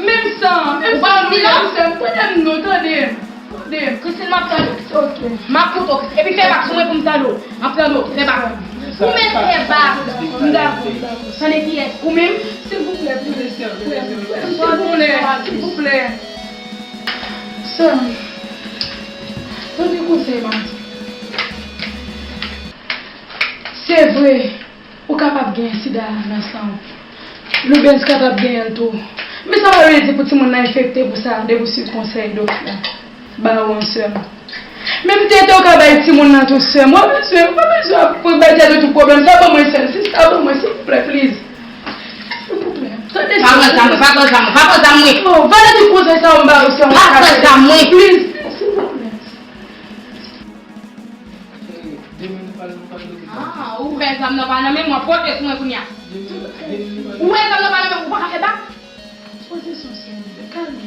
Menm san, menm san nou ye, sè m. Tande m non, tande m. Tande m. Christine, m ap tande w. Ok. M ap koute w, Christine. Epi fè bak sou mwen pou m tande w. M ap tande w. Fè bak. Ou menm fè bak. M dakò, m dakò. Tande kiyès? Ou menm? Silvouplè, silvouplè, silvouplè, silvouplè. Sè m, tande konsèy m ap di. Se vre, ou kapab gen sida nan san w. Loubens kapab genyen l tou. Men sa pa vle di pou timoun nan enfekte pou sa, depi w swiv konsèy doktè a ba ou an, sè m. Menm tete w ka bay timoun nan tou, sè m. Ou pa bezwen, ou pa bezwen ap bay tèt ou tout pwoblèm. Sa ban mwen, sè m. Sista, ban mwen, silvouplè, please. Silvouplè. Tande, sè m. Pa pran zam mwen, pa pran zam mwen, pa pran zam mwen. Non, valè tout konsèy sa yo m ba ou, sè m. Pa pran zam mwen. Please, silvouplè. Demen nou pral, nou pral lopital. Ah, ou fè zam nan pa nan men mwen, pote sou mwen kounye a. Demen, demen nou pral. Ou wè zam nan pa nan men mwen, ou pa ka fè bak? Poze sou sè m, kalme.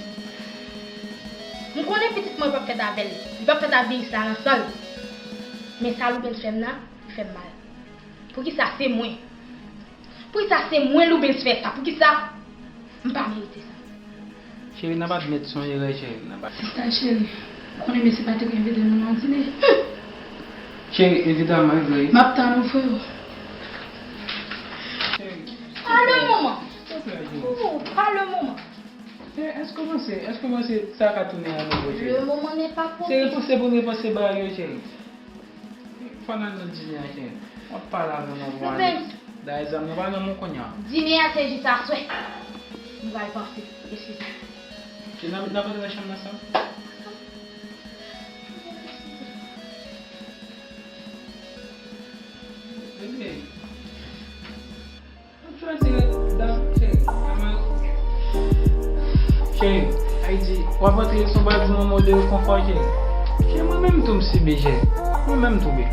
M konnen pitit mwen p ap fèt avè l. Li p ap fèt ak viris la nan san l. Men sa Loubens fè m nan, li fè m mal. Poukisa se mwen? Poukisa se mwen Loubens fè sa? Poukisa m pa merite sa? Cheri, n ap admèt se yon erè, cheri. N ap... Sista cheri, ou konnen mesye pa te ka envite nou nan yon dine. Cheri, evidaman, e vre. M ap tann ou, freo. Cheri. Pas le moment. Silvouplè, cheri. Oh, pas le moment. Cheri, èske w panse, èske w panse sa ka tounen a nouvo, cheri? Le moment n'est pas propice. Se repanse pou n repanse bagay yo, cheri. Fò n al nan dine a, cheri. W ap pale avè m anvan ale. Dayè zam nan pa nan men w kounye a. Dine a se jis aswè. Nou pral panse. Eskize. Cheri, n ap, n ap antre nan chanm nan sa. Bebe. Cheri, Ayiti, w ap antre sou baz yon mode konfò, cheri. Cheri, mwen menm tou m sibi, cheri. Mwen menm tou, bebe.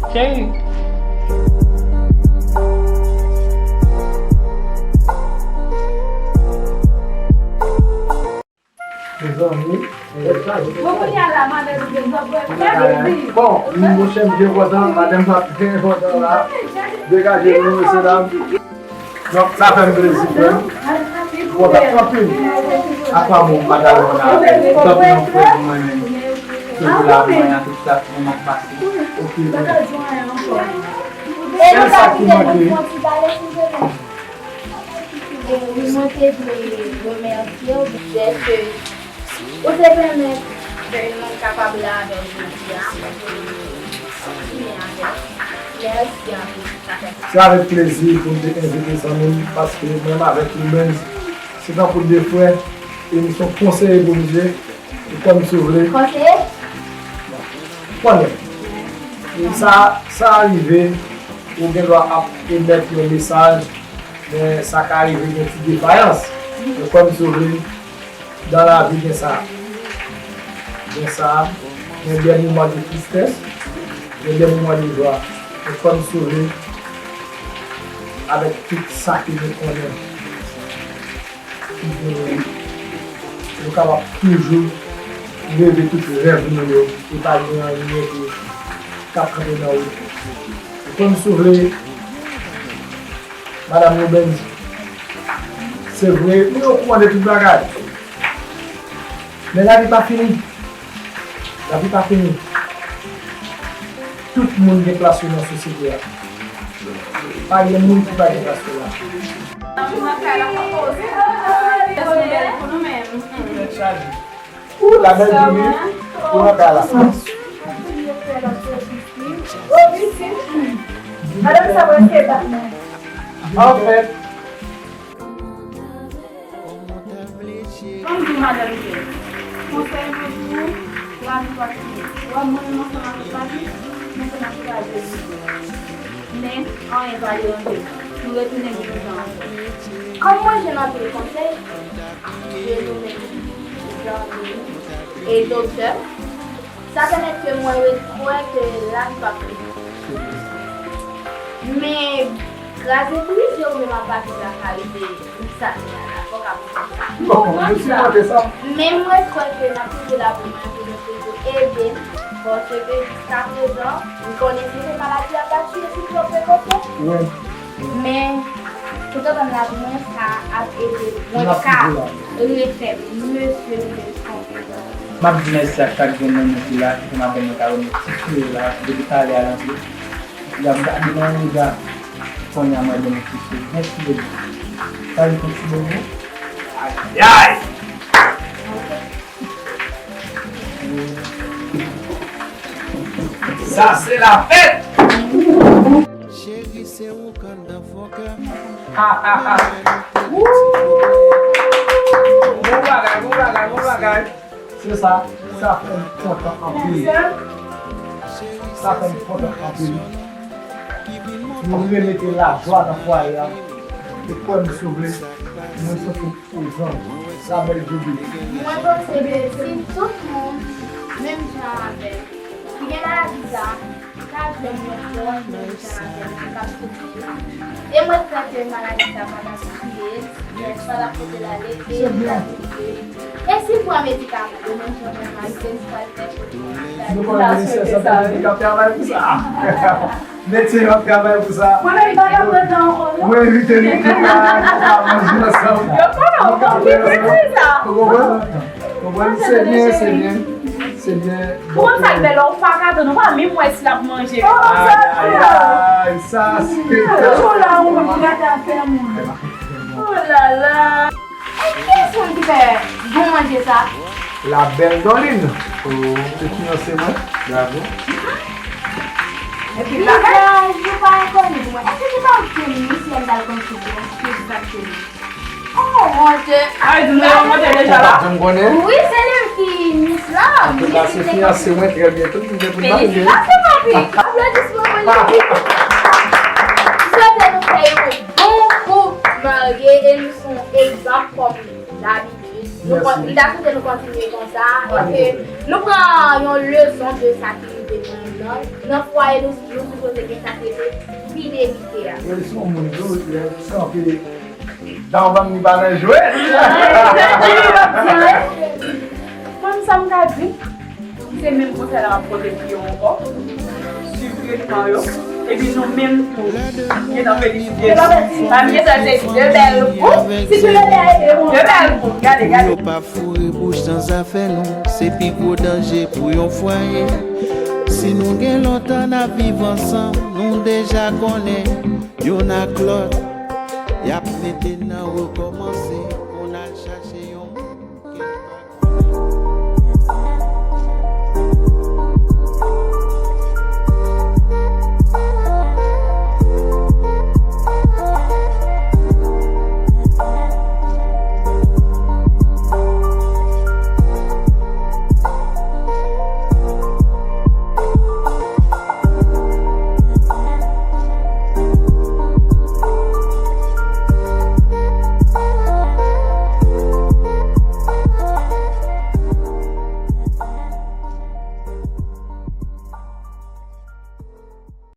Cheri. Mezanmi. Bon, kounye a la, madanm, bon, monchè, m byen kontan, madanm pa byen kontan la. Degaje nou, mesye dam. Donk, sa fè m plezi, frè m. M kontan anpil. Apa bon, m pa ta konn avè w. Tanpri, yon frè pou mwen menm. Toujou la pou mwen nan tout sa, pou mwen pase. Ok, frè. Sèl sa ki manke. E wi, mwen te vle remèsye w dèske ou te pèmèt ke nou kapab la avè w jodi a, pou nou kontine avè w. Mèsi anpil. Se avèk plezi pou m te envite zanmi m, paske menm avèk Loubens, se tankou de frè, e nou se yon konseye Bondye. Ou konn si w vle. Konseye? Ou konnen. Sa, sa rive, ou gen dwa ap emèt yon mesaj, men sa ka rive gen ti defayans. Ou konn si w vle. Dans la vie, gen sa. Gen sa. Gen des moments de tristesse. Gen des moments de joie. Men fò n sove avèk tout sa ke nou konnen. Ki gen, nou kapab toujou leve tout rèv nou yo. E pa gen anyen ki, k ap kanpe nan wout. Fò n sove. Madam Robendy, se vre, nou okouran de tout bagay. Men lavi pa fini. Lavi pa fini. Tout moun gen plas yo nan sosyete a. Pa gen moun ki pa gen plas yo la. Ou la bèl Julie, ou nan kay la. Anfèt, ann di madanm ke konsèy mwen pou ou, lavi pa fini. W ap mwen menm ansanm avèk lavi, nou konn ankouraje nou. Men, anyen pa deranje nou. Nou retounen gen yon jan. Kòm mwen jwenn anpil konsèy de nou menm zanmi e doktè, sa pèmèt ke mwen ret kwè ke lavi p ap fini. Men, kraze brize ou menm ap pase sa ka rive, ou sa fè a la, fòk ap konprann sa. Bon, nou sipòte sa. Men mwen kwè ke n ap toujou la pou mwen, pou nou toujou ede m, paske jiskaprezan, m konnen se maladi a pa tiye sou twòp prekosyon. Wi. Men, toutotan m la pou mwen, sa ap ede mwen ka refè m, mesye, m vle konprann. M ap di mèsi ak chak grenn nan nou ki la, ki fè madanm mwen ka remèt ti souri la, depi talè a l antre. Y ap gade nan yon rega, kounye a mwen ban yon ti souri. Mèsi, bebe. Sa yon ti bebe. Ayayay! Sa se la fèt! Cheri, se ou k anndan fon kè m. Woo! Bon bagay, bon bagay, bon bagay. Se sa, sa fè m kontan anpil. Sa fè m kontan anpil. Nou remete lajwa nan fwaye a. E kwè m, si w vle, mwen santi m prezan. La bèl Julie. Mwen panse ke si tout moun, menm jan avè m, ki gen maladi sa, ta jwenn yon pwòch menm jan avè m ki p ap soufri. E mwen kwè ke maladi sa pa t ap tiye l, men pa t ap pote l ale, e li t ap rive. E si l pran medikaman yo menm jan mwen, malgre li pral fè. Nou konnen ministè sante piblik ap travay pou sa. Medsen yo ap travay pou sa. Mwen menm, m pa ka pran tan ankò, non. Mwen envite nou tout la, nou ka manje ansanm. Yo konnen, nou ka fè ansanm. Ou konprann? Ou konprann? Se byen, se byen. Se byen. Ou konn sa k bèl la, ou pa ka tann, ou pa menm wè si l ap manje. Ay, ay, ay, sa se. Ou la, ou menm, ou gate afè moun. Oh la la. E kiyès moun ki fè bon manje sa? La belle Dorline. Oh. Se fiyanse mwen. Bravo. Epi la. Vizaj ou pa enkoni pou mwen. Èske se pa ou ki te Miss Lèm t al konn sou bwòs? Egzakteman. Oh, mon Dieu. Ah, di nou yo monte deja la? Wi, se li ki Miss la. Antouka, se fiyanse mwen, trè byento, nou gen pou n marye. Felisitasyon, papi. Aplodisman pou li. M swete nou fè yon bon koup marye e nou se yon egzanp kòm dabitid. Nou kon-, li ta swete nou kontinye konsa e ke nou pran yon leson de sa ki rive nou menm nan, nan fwaye nou, nou sipoze gen sa ki rele fidelite a. Leson moun tou, lè kanpe Daw banm li pa nan jwèt. Mwen, sa m ka di, se menm konsèy la m ap pote pou yo ankò. Swiv tretman yo. Epi nou menm tou, gentan felisite nou. Pami yo, sa se de bèl koup. Si tou le de a ede moun. De bèl koup. Gade, gade. Pou yo pa foure bouch nan zafè nou, se pi gwo danje pou yon fwaye. Si nou gen lontan n ap viv ansanm, nou deja konnen. Youn ak lòt, y ap mete nan rekòmanse.